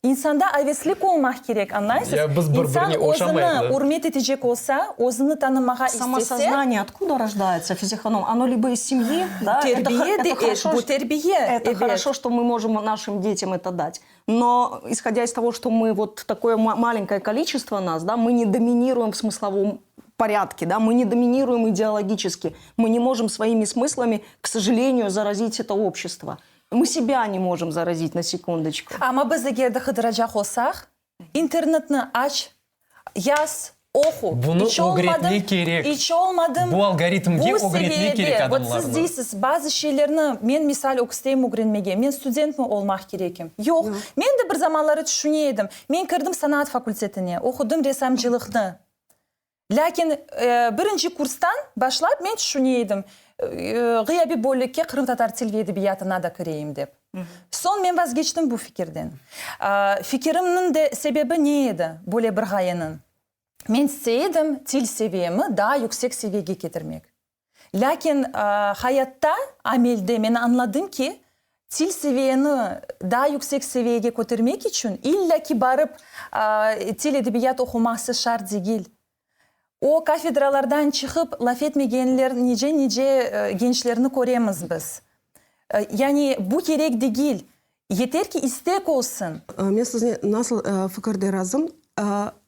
Speaker 2: İnsanda aveslik olmaq kerek, añlaysız?
Speaker 5: Ya biz bir
Speaker 2: İnsan
Speaker 5: birine oşamayıq
Speaker 2: özüni
Speaker 5: da.
Speaker 2: ürmet etecek olsa, özüni tanımağa istese.
Speaker 3: Самосознание откуда рождается, Физиха hanım? Оно либо из семьи, да?
Speaker 2: Terbiye
Speaker 3: это
Speaker 2: de,
Speaker 3: хорошо,
Speaker 2: bu terbiye,
Speaker 3: Это
Speaker 2: ebet.
Speaker 3: хорошо, что мы можем нашим детям это дать. Но, исходя из того, что мы вот такое маленькое количество нас, да, мы не доминируем в смысловом порядке, да, мы не доминируем идеологически, мы не можем своими смыслами, к сожалению, заразить это общество. Мы себя не можем заразить на секундочку.
Speaker 2: Amma biz eger de qıdıracaq olsaq, internetni aç, yaz, oqu.
Speaker 5: Bunı
Speaker 2: İç olmadım,
Speaker 5: ögretmek kerek.
Speaker 2: iç olmadım.
Speaker 5: Bu algoritmge
Speaker 2: bu
Speaker 5: ögretmek
Speaker 2: seviyede,
Speaker 5: kerek
Speaker 2: Vot siz
Speaker 5: adamlarnı.
Speaker 2: deysiz, bazı şeylerni men, misal, öksteyim ögrenmege, men studentmi olmaq kerekim? Yoq. Men de bir zamanları tüşüne edim. Men kirdim sanat fakultetine, oqudım ressamcılıqnı. Lâkin birinci kurstan başlap men tüşüne edim, ğıyabiy bölükke qırımtatar til ve edebiyatına da kireyim dep. Soñ men vazgeçtim bu fikirden. Fikirimniñ de sebebi ne edi, böyle bir ğayeniñ? Men istey edim til seviyemi daa yüksek seviyege ketirmek. Lâkin hayatta, amelde men añladım ki, Til seviyeni daa yüksek seviyege kötermek içün illa ki barıp til, edebiyat oquması şart degil. O kafedralardan çıqıp laf etmegenler nice-nice gençlerni köremiz biz. Yani bu kerek degil. Yeter ki istek olsun.
Speaker 4: Men siznen nasıl fikirde razım,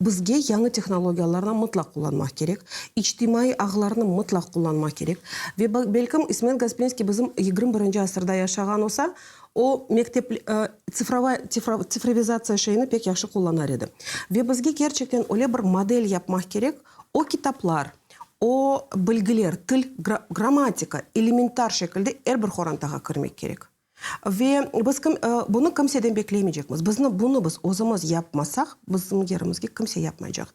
Speaker 4: bizge yañı tehnologiyalarnı mıtlaq qullanmaq kerek, içtimaiy ağlarnı mıtlaq qullanmaq kerek. Ve belkim İsmail Gasprinskiy bizim 21-nci asırda yaşağan olsa, o mektep tsifrovaya tsifrovizatsiya şeyini pek yahşı qullanar edi. Ve bizge kerçekten öyle bir model yapmaq kerek, o kitaplar, o bilgiler, til, grammatika elementar şekilde er bir qorantağa kirmek kerek. Ve biz kim, bunı kimseden beklemeycekmiz. Bizni, bunı biz özümiz yapmasaq, bizim yerimizge kimse yapmaycaq.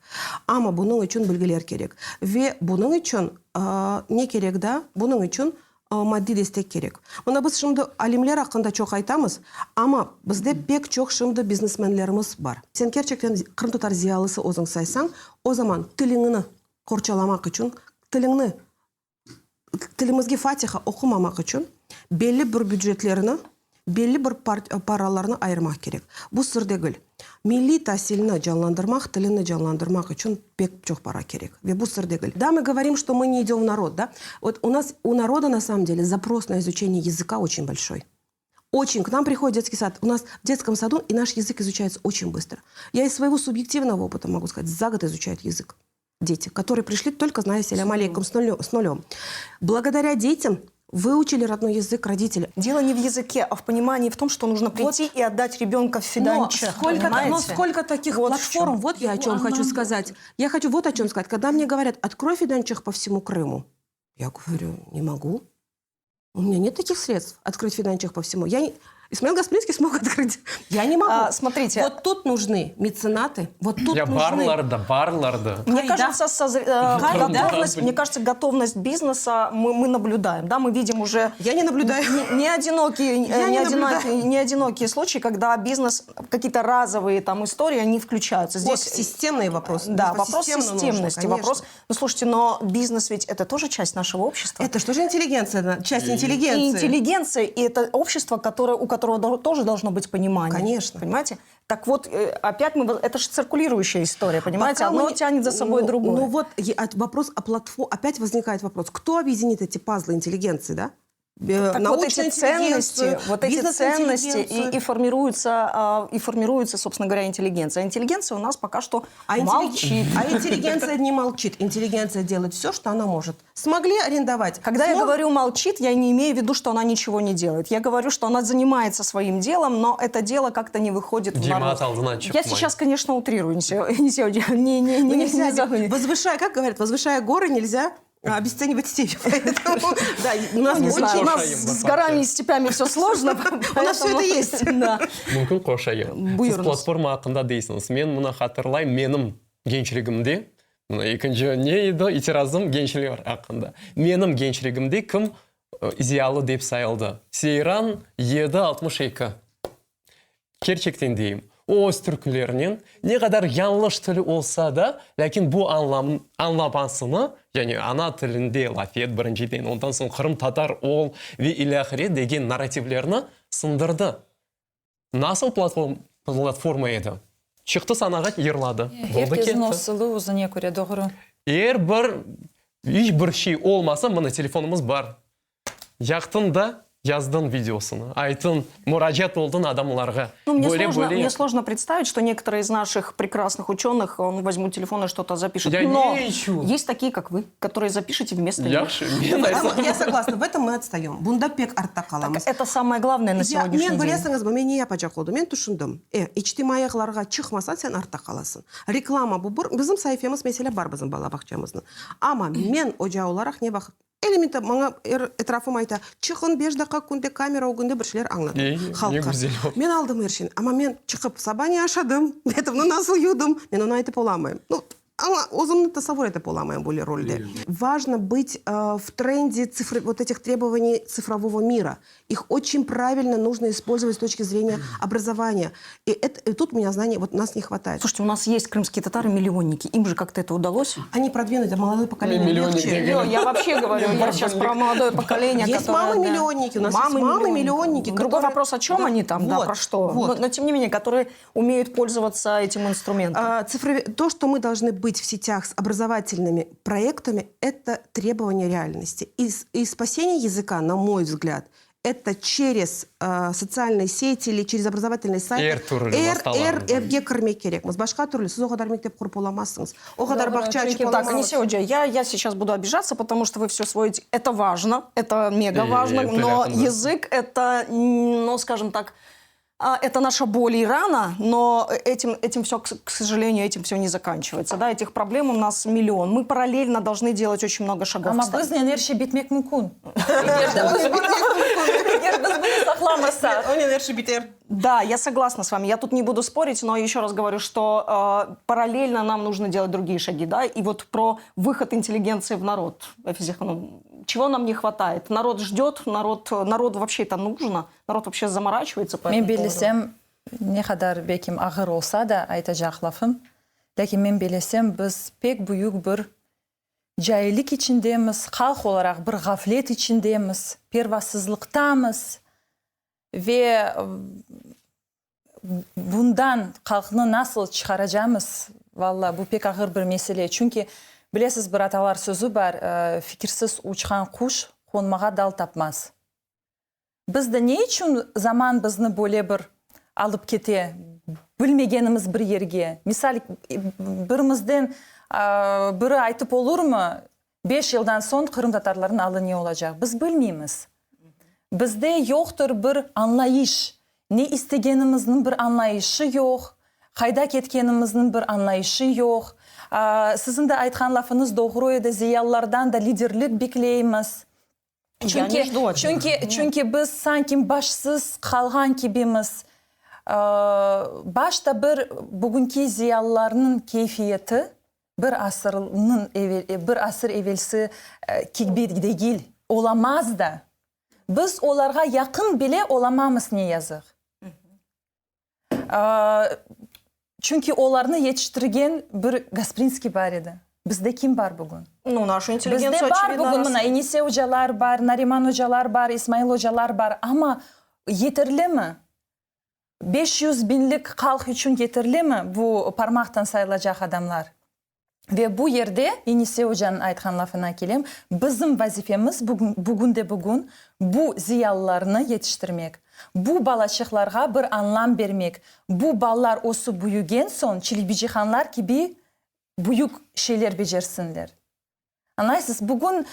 Speaker 4: Amma bunıñ içün bilgiler kerek. Ve bunıñ içün ne kerek daa? Bunıñ içün maddiy destek kerek. Mına biz şimdi alimler aqqında çoq aytamız, amma bizde pek çoq şimdi biznesmenlerimiz bar. Sen kerçekten qırımtatar ziyalısı özüñ saysañ, o zaman tiliñni qorçalamaq içün, tiliñni Tilimizge fatiha oqumamaq içün belli bir bücetlerni, belli bir paralarnı ayırmaq kerek. Bu sır degil. Milliy tasilni canlandırmaq, tilini canlandırmaq içün pek çoq para kerek. Ve bu sır degil. Da, mı govorim, çto mı ne idem v narod, da? Vot u nas, u naroda na samom dele zaпрос na izuçeniye yazıka oçen bolşoy. Oçen. K nam prihodit detskiy sad. U nas v detskom sadu i naş yazık izuçayetsya oçen bıstro. Ya iz svoego subyektivnogo opıta mogu skazat, za god izuçayut yazık. Дети, которые пришли только зная селям алейкум с нулем, с нулем. Благодаря детям выучили родной язык родители.
Speaker 3: Дело не в языке, а в понимании в том, что нужно прийти вот. и отдать ребенка в фиданчах.
Speaker 4: Но сколько, но сколько таких вот платформ, вот я о чем хочу сказать. Я хочу вот о чем сказать. Когда мне говорят, открой фиданчах по всему Крыму, я говорю, не могу. У меня нет таких средств открыть фиданчах по всему. Я не... Исмаил Гаспринский смог открыть. Я не могу.
Speaker 3: А, смотрите.
Speaker 4: Вот тут нужны меценаты. Вот тут
Speaker 5: Я
Speaker 4: нужны...
Speaker 5: Barlar da, barlar da.
Speaker 3: Мне кажется, созр... Э, готовность, мне кажется, готовность бизнеса мы, мы наблюдаем. Да, мы видим уже...
Speaker 4: Я не наблюдаю.
Speaker 3: Не, не одинокие, Я не, не, одинокие, не одинокие случаи, когда бизнес, какие-то разовые там истории, они включаются.
Speaker 4: Здесь вот, системные вопросы.
Speaker 3: Да, вопрос системности. Нужно, вопрос... Ну, слушайте, но бизнес ведь это тоже часть нашего общества.
Speaker 4: Это что же интеллигенция, часть интеллигенции.
Speaker 3: И интеллигенция, и это общество, которое, у которого тоже должно быть понимание.
Speaker 4: Конечно.
Speaker 3: Понимаете? Так вот, э, опять мы... Это же циркулирующая история, понимаете? Пока Одно мы... тянет за собой
Speaker 4: ну,
Speaker 3: другое.
Speaker 4: Ну вот вопрос о платформе... Опять возникает вопрос, кто объединит эти пазлы интеллигенции, да?
Speaker 3: Э, так вот эти ценности, вот эти ценности и, и формируются, а, и формируется, собственно говоря, интеллигенция. А интеллигенция у нас пока что
Speaker 4: а
Speaker 3: молчит.
Speaker 4: А интеллигенция не молчит. Интеллигенция делает все, что она может. Смогли арендовать?
Speaker 3: Когда
Speaker 4: Смог...
Speaker 3: я говорю молчит, я не имею в виду, что она ничего не делает. Я говорю, что она занимается своим делом, но это дело как-то не выходит в народ. Я сейчас, конечно, утрирую. Не, не, не,
Speaker 4: ну,
Speaker 3: не,
Speaker 4: нельзя, не, возвышая, как говорят, возвышая горы нельзя обесценивать степь. Поэтому, да, у нас
Speaker 3: ну, не
Speaker 4: очень...
Speaker 3: У нас с горами и степями все сложно.
Speaker 4: У нас все это есть.
Speaker 3: Да.
Speaker 5: Mümkün qoşayım.
Speaker 3: Buyurıñız.
Speaker 5: Siz platforma aqqında deysiñiz. Men mına hatırlayım, menim gençligimde, mına ekinci ne edi itirazım gençler aqqında. Menim gençligimde kim ziyalı dep sayıldı? Seyran 762. Kerçekten deyim, o öz türkülerinen, ne qadar yañlış tili olsa da, lâkin bu añlam, añlamasını, yani ana tilinde laf et birinciden, ondan soñ qırımtatar ol ve ilâhre degen narrativlerni sındırdı. Nasıl platform, platforma edi? Çıqtı sanağa, yırladı. Boldı,
Speaker 2: Herkesin
Speaker 5: ketti.
Speaker 2: usulı özüne köre, doğru.
Speaker 5: Er bir, iç bir şey olmasa, mına telefonımız bar. Yaqtıñ da, yazdıñ videosını, aytıñ, muracaat oldıñ adamlarğa.
Speaker 3: Ну, мне,
Speaker 5: Böyle,
Speaker 3: сложно,
Speaker 5: böyle
Speaker 3: мне
Speaker 5: yap.
Speaker 3: сложно представить, что некоторые из наших прекрасных ученых он возьмут телефон и что-то запишут.
Speaker 5: Я
Speaker 3: Но
Speaker 5: не ищу.
Speaker 3: есть такие, как вы, которые запишете вместо них.
Speaker 5: Yahşı, men aytsam.
Speaker 4: Я согласна, в этом мы отстаем. Bunda pek artta qalamız.
Speaker 3: Это самое главное на
Speaker 4: Ya,
Speaker 3: сегодняшний
Speaker 4: men
Speaker 3: день.
Speaker 4: bilesiñizmi, men ne yapacaq oldım? Men tüşündim. E, içtimaiy ağlarğa çıqmasañ, sen artta qalasıñ. Reklama bu bir. Bizim saifemiz, meselâ, bar bizim bala bağçamıznıñ. Amma men oca olaraq ne vaqıt Elementar, maña er etrafım ayta, çıqın beş daqqa künde kamera ögünde bir şeyler añlatın
Speaker 5: Ey, ne
Speaker 4: halqqa.
Speaker 5: güzel oldu.
Speaker 4: Men aldım er şeyni, amma men çıqıp saba ne aşadım, betimni nasıl yuvdım, men onı aytıp olamayım. Nu. Amma özümni tasavvur etip olamayım böyle rolde. Важно быть в тренде цифр, вот этих требований цифрового мира. Их очень правильно нужно использовать с точки зрения образования. И, это, и тут у меня знаний, вот нас не хватает.
Speaker 3: Слушайте, у нас есть крымские татары-миллионники. Им же как-то это удалось?
Speaker 4: Они продвинуты, молодое поколение
Speaker 5: Миллионник
Speaker 4: легче.
Speaker 5: бегает.
Speaker 3: Лё, я вообще говорю, я сейчас про молодое поколение,
Speaker 4: Есть
Speaker 3: которое, да.
Speaker 4: мамы-миллионники, у нас есть мамы-миллионники,
Speaker 3: Другой
Speaker 4: которые-
Speaker 3: вопрос, о чем
Speaker 4: Да,
Speaker 3: они там, да,
Speaker 4: вот,
Speaker 3: про что.
Speaker 4: вот.
Speaker 3: Но, но тем не менее, которые умеют пользоваться этим инструментом.
Speaker 4: А, цифрови- То, что мы должны быть в сетях с образовательными проектами, это требование реальности. И, с- и спасение языка, на мой взгляд, это через э, социальные сети или через образовательные сайты.
Speaker 5: Er türlü
Speaker 4: Er,
Speaker 5: vastalar.
Speaker 4: er evge kirmek kerekmiz. Başqa türlü siz o qadar mektep qurıp olamazsıñız. O qadar
Speaker 2: Doğru,
Speaker 4: bağça
Speaker 2: çünki
Speaker 4: açıp
Speaker 3: Так,
Speaker 4: olamazsıñız.
Speaker 3: Энise oca, я, я сейчас буду обижаться, потому что вы все сводите. Это важно, это мега
Speaker 5: И
Speaker 3: важно,
Speaker 5: это
Speaker 3: но
Speaker 5: рядом, да.
Speaker 3: язык это, м, ну, скажем так, а, это наша боль и рана, но этим, этим все, к сожалению, этим все не заканчивается. Да, этих проблем у нас миллион. Мы параллельно должны делать очень много шагов.
Speaker 2: Amma
Speaker 3: Кстати.
Speaker 2: biznen er şey bitmek mümkün. Eger de biz bunı, eger biz bunı saqlamasaq.
Speaker 4: Onen er şey biter.
Speaker 3: Да, я согласна с вами. Я тут не буду спорить, но еще раз говорю, что э, параллельно нам нужно делать другие шаги, да. И вот про выход интеллигенции в народ, Эфизе ханум, чего нам не хватает? Народ ждет, народ, народ вообще это нужно, народ вообще заморачивается по
Speaker 2: Men
Speaker 3: этому поводу.
Speaker 2: bellesem, ne qadar belkim ağır olsa da aytacaq lafım, lâkin men bellesem, biz pek büyük bir caillik içindemiz, halq olaraq bir ğaflet içindemiz, pervasızlıqtamız ve bundan halqnı nasıl çıqaracamız, valla, bu pek ağır bir mesele. Çünki, bilesiz, bir atalar sözü bar, fikirsiz uçqan quş qonmağa dal tapmaz. Biz de ne içün zaman bizni böyle bir alıp kete, bilmegenimiz bir yerge? Misal, birimizden biri aytıp olurmı, beş yıldan soñ qırımtatarlarnıñ alı ne olacaq? Biz bilmeymiz. Bizde yoqtır bir añlayış. Ne istegenimizniñ bir añlayışı yoq, qayda ketkenimizniñ bir añlayışı yoq. Siziñ de aytqan lafıñız doğru edi, ziyalılardan da liderlik bekleymiz.
Speaker 3: Я не жду от них.
Speaker 2: Çünki, çünki biz sanki başsız qalğan kibimiz. Başta bir bugünki ziyalılarnıñ keyfiyeti bir asırnıñ evel, bir asır evelsi kibi degil, olamaz da. Biz olarğa yaqın bile olamamız ne yazıq. Çünki olarnı yetiştirgen bir Gasprinskiy bar edi. Bizde kim bar bugün?
Speaker 3: Ну, нашу интеллигенцию,
Speaker 2: Bizde bar
Speaker 3: очевидно,
Speaker 2: bugün
Speaker 3: раз-
Speaker 2: mına Enise ocalar bar, Nariman ocalar bar, İsmail ocalar bar, amma yeterlimi? 500 biñlik halq içün yeterlimi bu parmaqtan sayılacaq adamlar? Ve bu yerde Enise ocanıñ aytqan lafına kelem, bizim vazifemiz bugün, bugün de bugün bu ziyalılarnı yetiştirmek, bu balaçıqlarğa bir añlam bermek, bu balalar ösip büyügen soñ Çelebicihanlar kibi büyük şeyler becersinler. Añlaysız, bugün,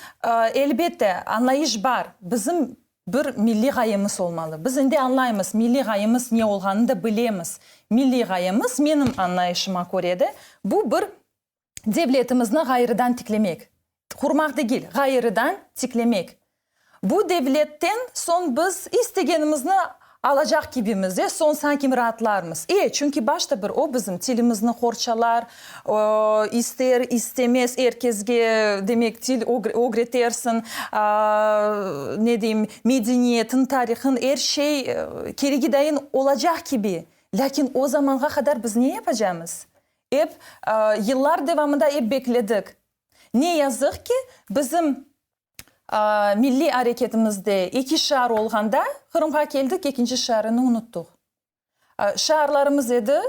Speaker 2: elbette, añlayış bar, bizim bir milliy ğayemiz olmalı. Biz endi añlaymız, milliy ğayemiz ne olğanını da bilemiz. Milliy ğayemiz, menim añlayışıma köre de, bu bir devletimizni ğayrıdan tiklemek. Qurmaq degil, ğayrıdan tiklemek. Bu devletten soñ biz istegenimizni alacaq kibimiz, e, soñ sanki raatlarmız. E, çünki başta bir o bizim tilimizni qorçalar, o, ister, istemez er kesge, demek, til ögretersiñ, ne deyim, medeniyetiñ, tarihıñ, er şey keregi dayın olacaq kibi. Lâkin o zamanğa qadar biz ne yapacamız? Ep, yıllar devamında ep bekledik. Ne yazıq ki, bizim milliy areketimizde eki şiar olğanda, Qırımğa keldik, ekinci şiarını unuttıq. Şiarlarımız edi,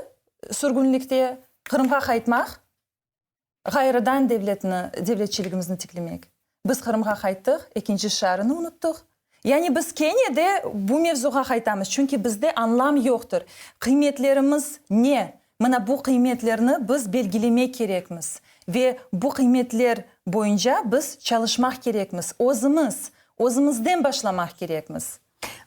Speaker 2: sürgünlikte Qırımğa qaytmaq, ğayrıdan devletni, devletçiligimizni tiklemek. Biz Qırımğa qayttıq, ekinci şiarını unuttıq. Yani biz kene de bu mevzuğa qaytamız, çünki bizde añlam yoqtır. Qıymetlerimiz ne? Mına bu qıymetlerni biz belgilemek kerekmiz ve bu qıymetler boyunca biz çalışmaq kerekmiz, özümiz, özümizden başlamaq kerekmiz.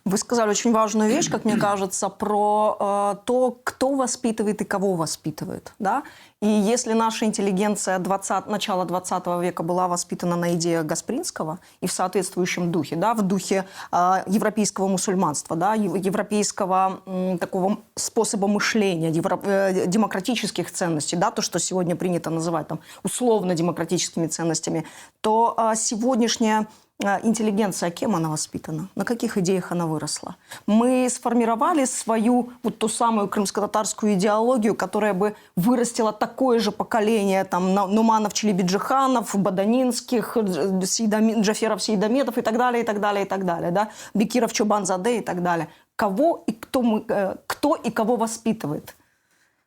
Speaker 3: Вы сказали очень важную вещь, как мне кажется, про э, то, кто воспитывает и кого воспитывает. Да? И если наша интеллигенция 20, начала 20 века была воспитана на идеях Гаспринского и в соответствующем духе, да, в духе э, европейского мусульманства, да, европейского э, такого способа мышления, евро, э, демократических ценностей, да, то, что сегодня принято называть там, условно демократическими ценностями, то э, сегодняшняя Э, интеллигенция, кем она воспитана, на каких идеях она выросла. Мы сформировали свою вот ту самую крымско-татарскую идеологию, которая бы вырастила такое же поколение там, Нуманов, Челебиджиханов, Баданинских, э, Сейдами, Джаферов, Сейдаметов и так далее, и так далее, и так далее. Да? Бекиров, Чобанзаде и так далее. Кого и кто, мы, э, кто и кого воспитывает?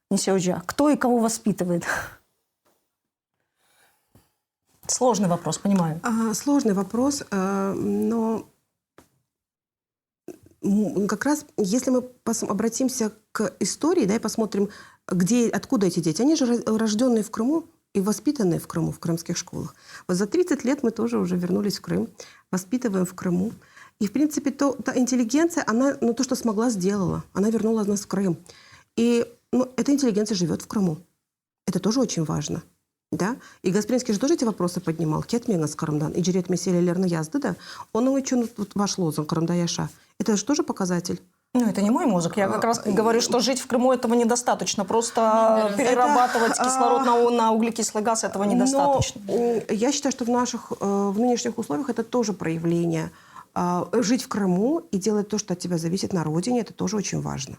Speaker 3: Несеуджа, кто и кого воспитывает? Сложный вопрос, понимаю.
Speaker 4: А, сложный вопрос, э, но как раз если мы обратимся к истории, да, и посмотрим, где, откуда эти дети. Они же рожденные в Крыму и воспитанные в Крыму, в крымских школах. Вот за 30 лет мы тоже уже вернулись в Крым, воспитываем в Крыму. И, в принципе, то, та интеллигенция, она ну, то, что смогла, сделала. Она вернула нас в Крым. И ну, эта интеллигенция живет в Крыму. Это тоже очень важно. Да? И Гаспринский же тоже эти вопросы поднимал. Ketmeñiz Qırımdan. İcret meselelerini yazdı da. Onıñ içün вот ваш лозунг Qırımda yaşa. Это же тоже показатель.
Speaker 3: Ну, это не мой мозг. Я как раз говорю, что жить в Крыму этого недостаточно. Просто перерабатывать это, кислород на, на углекислый газ этого недостаточно.
Speaker 4: Но я считаю, что в наших, э, в нынешних условиях это тоже проявление. А, жить в Крыму и делать то, что от тебя зависит на родине, это тоже очень важно.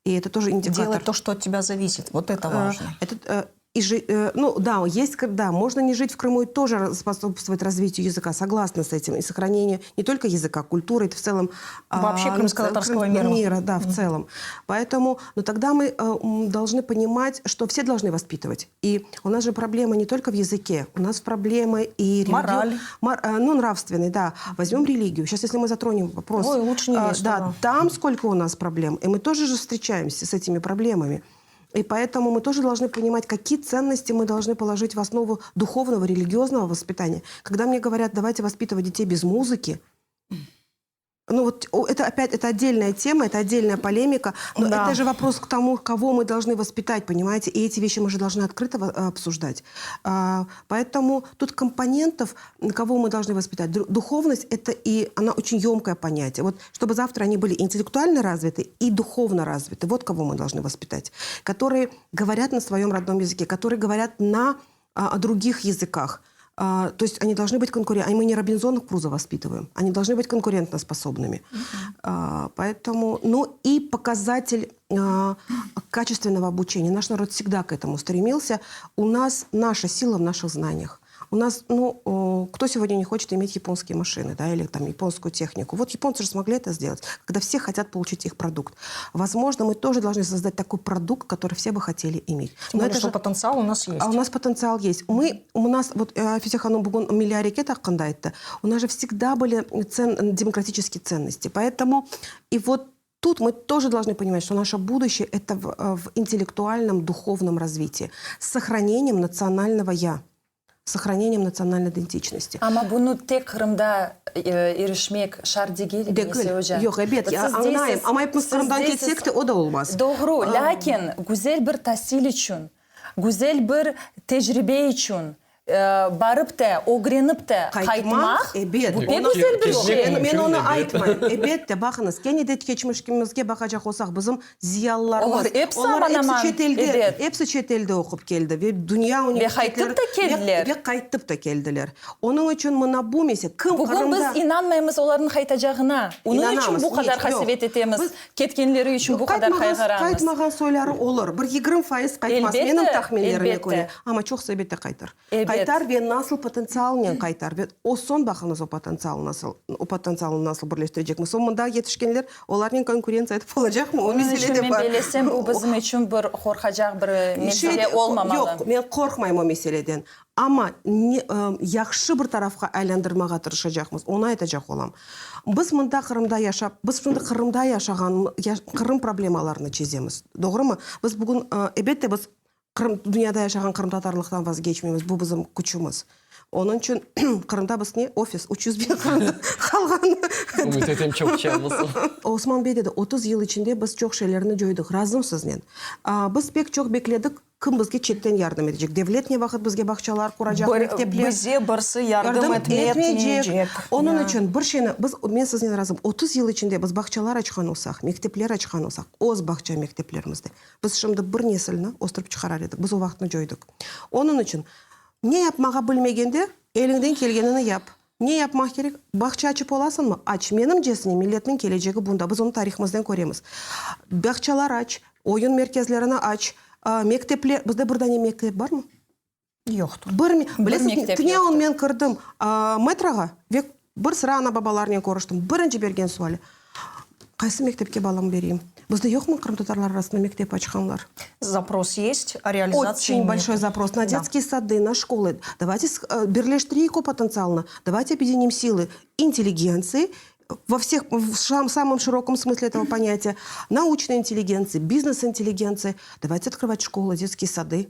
Speaker 4: И это тоже индикатор.
Speaker 3: Делать то, что от тебя зависит. Вот это э, важно.
Speaker 4: Это, э, и жи, э, ну да, есть, да, можно не жить в Крыму и тоже способствовать развитию языка, согласна с этим, и сохранению не только языка, культуры, это в целом...
Speaker 3: А, Вообще а, крымско-татарского мира.
Speaker 4: Мира, да, в mm. целом. Поэтому, но тогда мы э, должны понимать, что все должны воспитывать. И у нас же проблема не только в языке, у нас проблемы и...
Speaker 3: Религи... Мораль.
Speaker 4: Мор, э, ну, нравственный, да. Возьмем религию. Сейчас, если мы затронем вопрос...
Speaker 3: Ой, лучше не лезть,
Speaker 4: да, да, там сколько у нас проблем, и мы тоже же встречаемся с этими проблемами. И поэтому мы тоже должны понимать, какие ценности мы должны положить в основу духовного, религиозного воспитания. Когда мне говорят, давайте воспитывать детей без музыки, ну вот это опять это отдельная тема, это отдельная полемика, но да. это же вопрос к тому, кого мы должны воспитать, понимаете? И эти вещи мы же должны открыто э, обсуждать. А, поэтому тут компонентов, кого мы должны воспитать. Духовность это и она очень емкое понятие. Вот чтобы завтра они были интеллектуально развиты и духовно развиты. Вот кого мы должны воспитать. Которые говорят на своем родном языке, которые говорят на а, других языках. А, то есть они должны быть конкурентны. Мы не Робинзонов Крузо воспитываем. Они должны быть конкурентоспособными. Uh-huh. Поэтому, ну и показатель а, качественного обучения. Наш народ всегда к этому стремился. У нас наша сила в наших знаниях. У нас, ну, кто сегодня не хочет иметь японские машины, да, или там японскую технику? Вот японцы же смогли это сделать, когда все хотят получить их продукт. Возможно, мы тоже должны создать такой продукт, который все бы хотели иметь.
Speaker 3: Тем более, это что же... потенциал у нас есть.
Speaker 4: А у нас потенциал есть. Мы, у нас, вот Физия hanım bugün milliy areket aqqında ayttı, у нас же всегда были цен, демократические ценности. Поэтому и вот тут мы тоже должны понимать, что наше будущее – это в, э, в интеллектуальном, духовном развитии, с сохранением национального «я» сохранением национальной идентичности.
Speaker 2: Amma bunı tek Qırımda irişmek şart degil,
Speaker 4: Degil. Yoq, ebet, ya, añlayım. Amma epimiz Qırımdan ketsek de, o da olmaz.
Speaker 2: Doğru, lâkin güzel bir tasil içün, güzel bir tecribe içün barıp da, ögrenip de qaytmaq,
Speaker 4: ebet,
Speaker 2: bu pek güzel bir şey.
Speaker 4: Men onı aytmayım. Ebette, baqıñız, kene de keçmişimizge baqacaq olsaq, bizim ziyalılarımız,
Speaker 2: Olar episi
Speaker 4: olar episi
Speaker 2: aman-aman,
Speaker 4: çetelde,
Speaker 2: ebet.
Speaker 4: episi çetelde oqup keldi ve dünya
Speaker 2: Ve
Speaker 4: universitetleri
Speaker 2: qaytıp da keldiler.
Speaker 4: Ve, ve qaytıp da keldiler. Onıñ içün mına bu mesele, kim
Speaker 2: Bugün
Speaker 4: Qırımda...
Speaker 2: biz inanmaymız olarnıñ qaytacağına. Onıñ içün
Speaker 4: İnanamız,
Speaker 2: bu qadar
Speaker 4: niç, yoq.
Speaker 2: qasevet etemiz,
Speaker 4: Biz
Speaker 2: ketkenleri içün bu qadar
Speaker 4: Qaytmağan,
Speaker 2: qayğıramız.
Speaker 4: qaytmağan soyları olur. Bir 20% qaytmaz,
Speaker 2: Elbette,
Speaker 4: menim tahminlerime
Speaker 2: elbette.
Speaker 4: köre. Amma çoqusı elbette qaytır.
Speaker 2: Ebet.
Speaker 4: Qaytar ve nasıl potentsialnen qaytar. Ve o soñ baqıñız o potentsial nasıl, o potentsialnı nasıl birleştirecekmiz. Soñ mında yetişkenler olarnen konkurentsiya etip olacaqmı, o
Speaker 2: Onıñ
Speaker 4: mesele
Speaker 2: içün
Speaker 4: de
Speaker 2: men
Speaker 4: bar.
Speaker 2: bellesem, bu bizim içün bir qorqacaq bir mesele
Speaker 4: Şey,
Speaker 2: olmamalı.
Speaker 4: Yoq, men qorqmayım o meseleden. Amma ne, yahşı bir tarafqa aylandırmağa tırışacaqmız, onı aytacaq olam. Biz mında Qırımda yaşap, biz şimdi Qırımda yaşağan, Qırım problemalarını çezemiz, doğrumı? Biz bugün, ebette, biz Qırım, dünyada yaşağan qırımtatarlıqtan vazgeçmeymiz, bu bizim küçümiz. Onıñ içün Qırımda biz ne, ofis, 300 biñ Qırımda qalğan.
Speaker 5: Ümüt etem çoqçamız.
Speaker 4: Osman bey dedi, 30 yıl içinde biz çoq şeylerni coydıq. Razım siznen. Biz pek çoq bekledik, kim bizge çetten yardım etecek? Devlet ne vaqıt bizge bağçalar quracaq, mektepler?
Speaker 3: Bize birisi yardım etmeycek.
Speaker 4: Onıñ içün bir şeyni, biz, men siznen razım, 30 yıl içinde biz bağçalar açqan olsaq, mektepler açqan olsaq, öz bağça mekteplerimizde, biz şimdi bir nesilni östürip çıqarar edik. Biz o vaqıtnı coydıq. Onıñ içün Ne yapmağa bilmegende, eliñden kelgenini yap. Ne yapmaq kerek? Bağça açıp olasıñmı? Aç. Menimcesine, milletniñ kelecegi bunda. Biz onı tarihımızden köremiz. Bağçalar aç, oyun merkezlerini aç, mektepler. Bizde bir dane mektep barmı?
Speaker 3: Yoqtır.
Speaker 4: Bir, bilesiz, tünevin men kirdim metroğa ve bir sıra ana-babalarnen körüştim. Birinci bergen suali, Qaysı mektepke balamı bereyim? Bizde yoqmı qırımtatarlar arasında mektep açqanlar?
Speaker 3: Zaпрос есть, a realizatsiya
Speaker 4: Oçün bolşoy zaпрос na detskiy sadı, na şkolı. Davayte birleştireyik o potentsialnı, davayte obedinim silı intelligentsiyi vo vseh, v samom şirokom smısle etogo ponâtiya, nauçnoy intelligentsiyi, biznes intelligentsiyi. Davayte otkrıvat şkolı, detskiy sadı.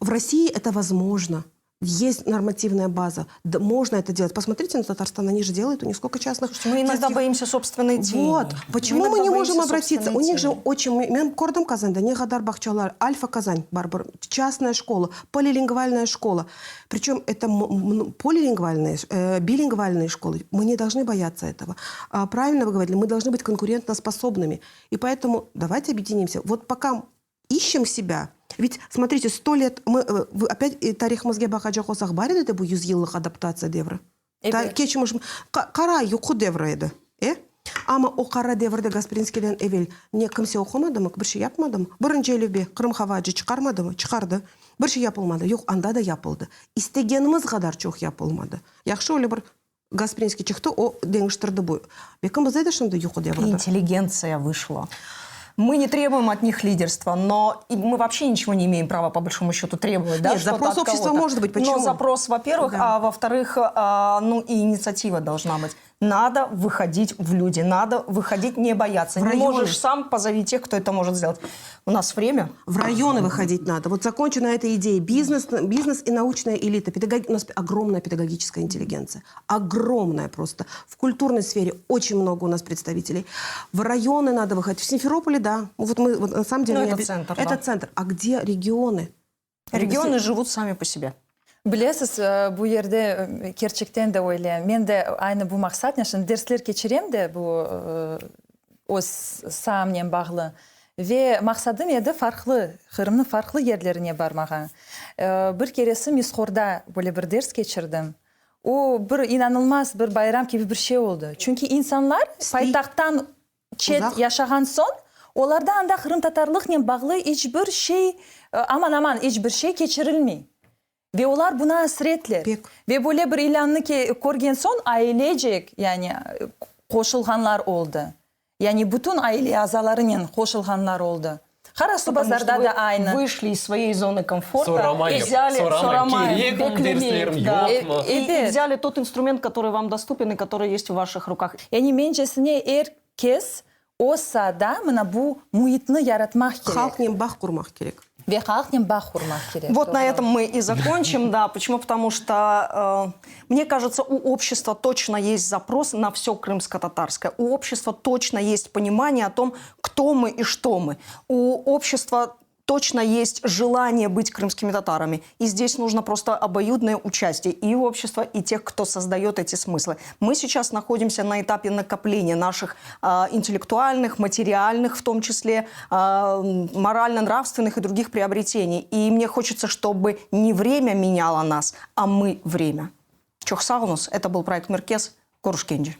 Speaker 4: В России это возможно. Есть нормативная база. Да, можно это делать. Посмотрите на Татарстан, они же делают, у них сколько частных...
Speaker 3: Слушайте, мы иногда детских... боимся собственной тени.
Speaker 4: Вот. Почему мы, мы не можем обратиться? У них же очень... Men kördim Qazanda, ne qadar bağçalar, Альфа Казань, bar bir, частная школа, полилингвальная школа. Причем это полилингвальные, э, билингвальные школы. Мы не должны бояться этого. А, правильно вы говорили, мы должны быть конкурентоспособными. И поэтому давайте объединимся. Вот пока ищем себя. Ведь, смотрите, сто лет мы, э, вы опять tarihımızğa baqacaq olsaq, bar edi de bu yüz yıllıq adaptatsiya devri.
Speaker 2: Ebet.
Speaker 4: Keçmiş, qara yuqu devri edi. E? Amma o qara devirde Gasprinskiyden evel ne kimse oqumadımı, bir şey yapmadımı? Birinci elifbe Qırım havacı çıqarmadımı? Çıqardı. Bir şey yapılmadı. Yoq, anda da yapıldı. İstegenimiz qadar çoq yapılmadı. Yahşı öyle bir Gasprinskiy çıqtı, o deñiştirdi bu. Belki bizde de şimdi yuqu devridir.
Speaker 3: Интеллигенция вышла. Мы не требуем от них лидерства, но мы вообще ничего не имеем права, по большому счету, требовать. Да,
Speaker 4: Нет, запрос общества может быть. Почему?
Speaker 3: Но запрос, во-первых,
Speaker 4: Да.
Speaker 3: а во-вторых, ну и инициатива должна быть. Надо выходить в люди, надо выходить, не бояться.
Speaker 4: В
Speaker 3: не
Speaker 4: районы.
Speaker 3: можешь сам, позови тех, кто это может сделать. У нас время.
Speaker 4: В районы выходить надо. Вот закончу на этой идее. Бизнес, бизнес и научная элита. Педагог... У нас огромная педагогическая интеллигенция. Огромная просто. В культурной сфере очень много у нас представителей. В районы надо выходить. В Симферополе, да. Вот мы, вот на самом деле...
Speaker 3: Ну,
Speaker 4: не
Speaker 3: это
Speaker 4: оби-
Speaker 3: центр,
Speaker 4: Это
Speaker 3: да.
Speaker 4: центр. А где регионы?
Speaker 3: Регионы живут сами по себе.
Speaker 2: Bilesiz, bu yerde kerçekten de öyle. Men de aynı bu maqsatnen şimdi dersler keçirem de bu öz saamnen bağlı. Ve maqsadım edi farqlı, Qırımnıñ farqlı yerlerine barmağa. Bir keresi Mishorda böyle bir ders keçirdim. O, bir inanılmaz bir bayram kibi bir şey oldı. Çünki insanlar paytahttan çet yaşağan soñ, olarda anda qırımtatarlıqnen bağlı iç bir şey, aman-aman iç bir şey keçirilmey. Ve olar buna asretler.
Speaker 4: Pek.
Speaker 2: Ve böyle bir ilânnı körgen soñ, ailecek, yani, qoşulğanlar oldı. Yani bütün aile azalarınen qoşulğanlar oldı. Qarasuvbazarda da aynı.
Speaker 3: Вышли из своей зоны комфорта
Speaker 5: Soramayıp,
Speaker 3: и взяли,
Speaker 5: soramayıp, kerekmi derslerim, yoqmı?
Speaker 3: И, и взяли тот инструмент, который вам доступен и который есть в ваших руках.
Speaker 2: Yani mencesine er kes öz saada mına bu müitni yaratmaq kerek.
Speaker 4: Halqnen bağ qurmaq kerek.
Speaker 2: Ve halqnen bağ qurmaq kerek.
Speaker 3: Вот на этом мы и закончим, да. Почему? Потому что, э, мне кажется, у общества точно есть запрос на все крымско-татарское. У общества точно есть понимание о том, кто мы и что мы. У общества точно есть желание быть крымскими татарами. И здесь нужно просто обоюдное участие и общества, и тех, кто создает эти смыслы. Мы сейчас находимся на этапе накопления наших э, интеллектуальных, материальных, в том числе, э, морально-нравственных и других приобретений. И мне хочется, чтобы не время меняло нас, а мы время. Çoq sağ oluñız. Это был проект «Меркез». Körüşkence.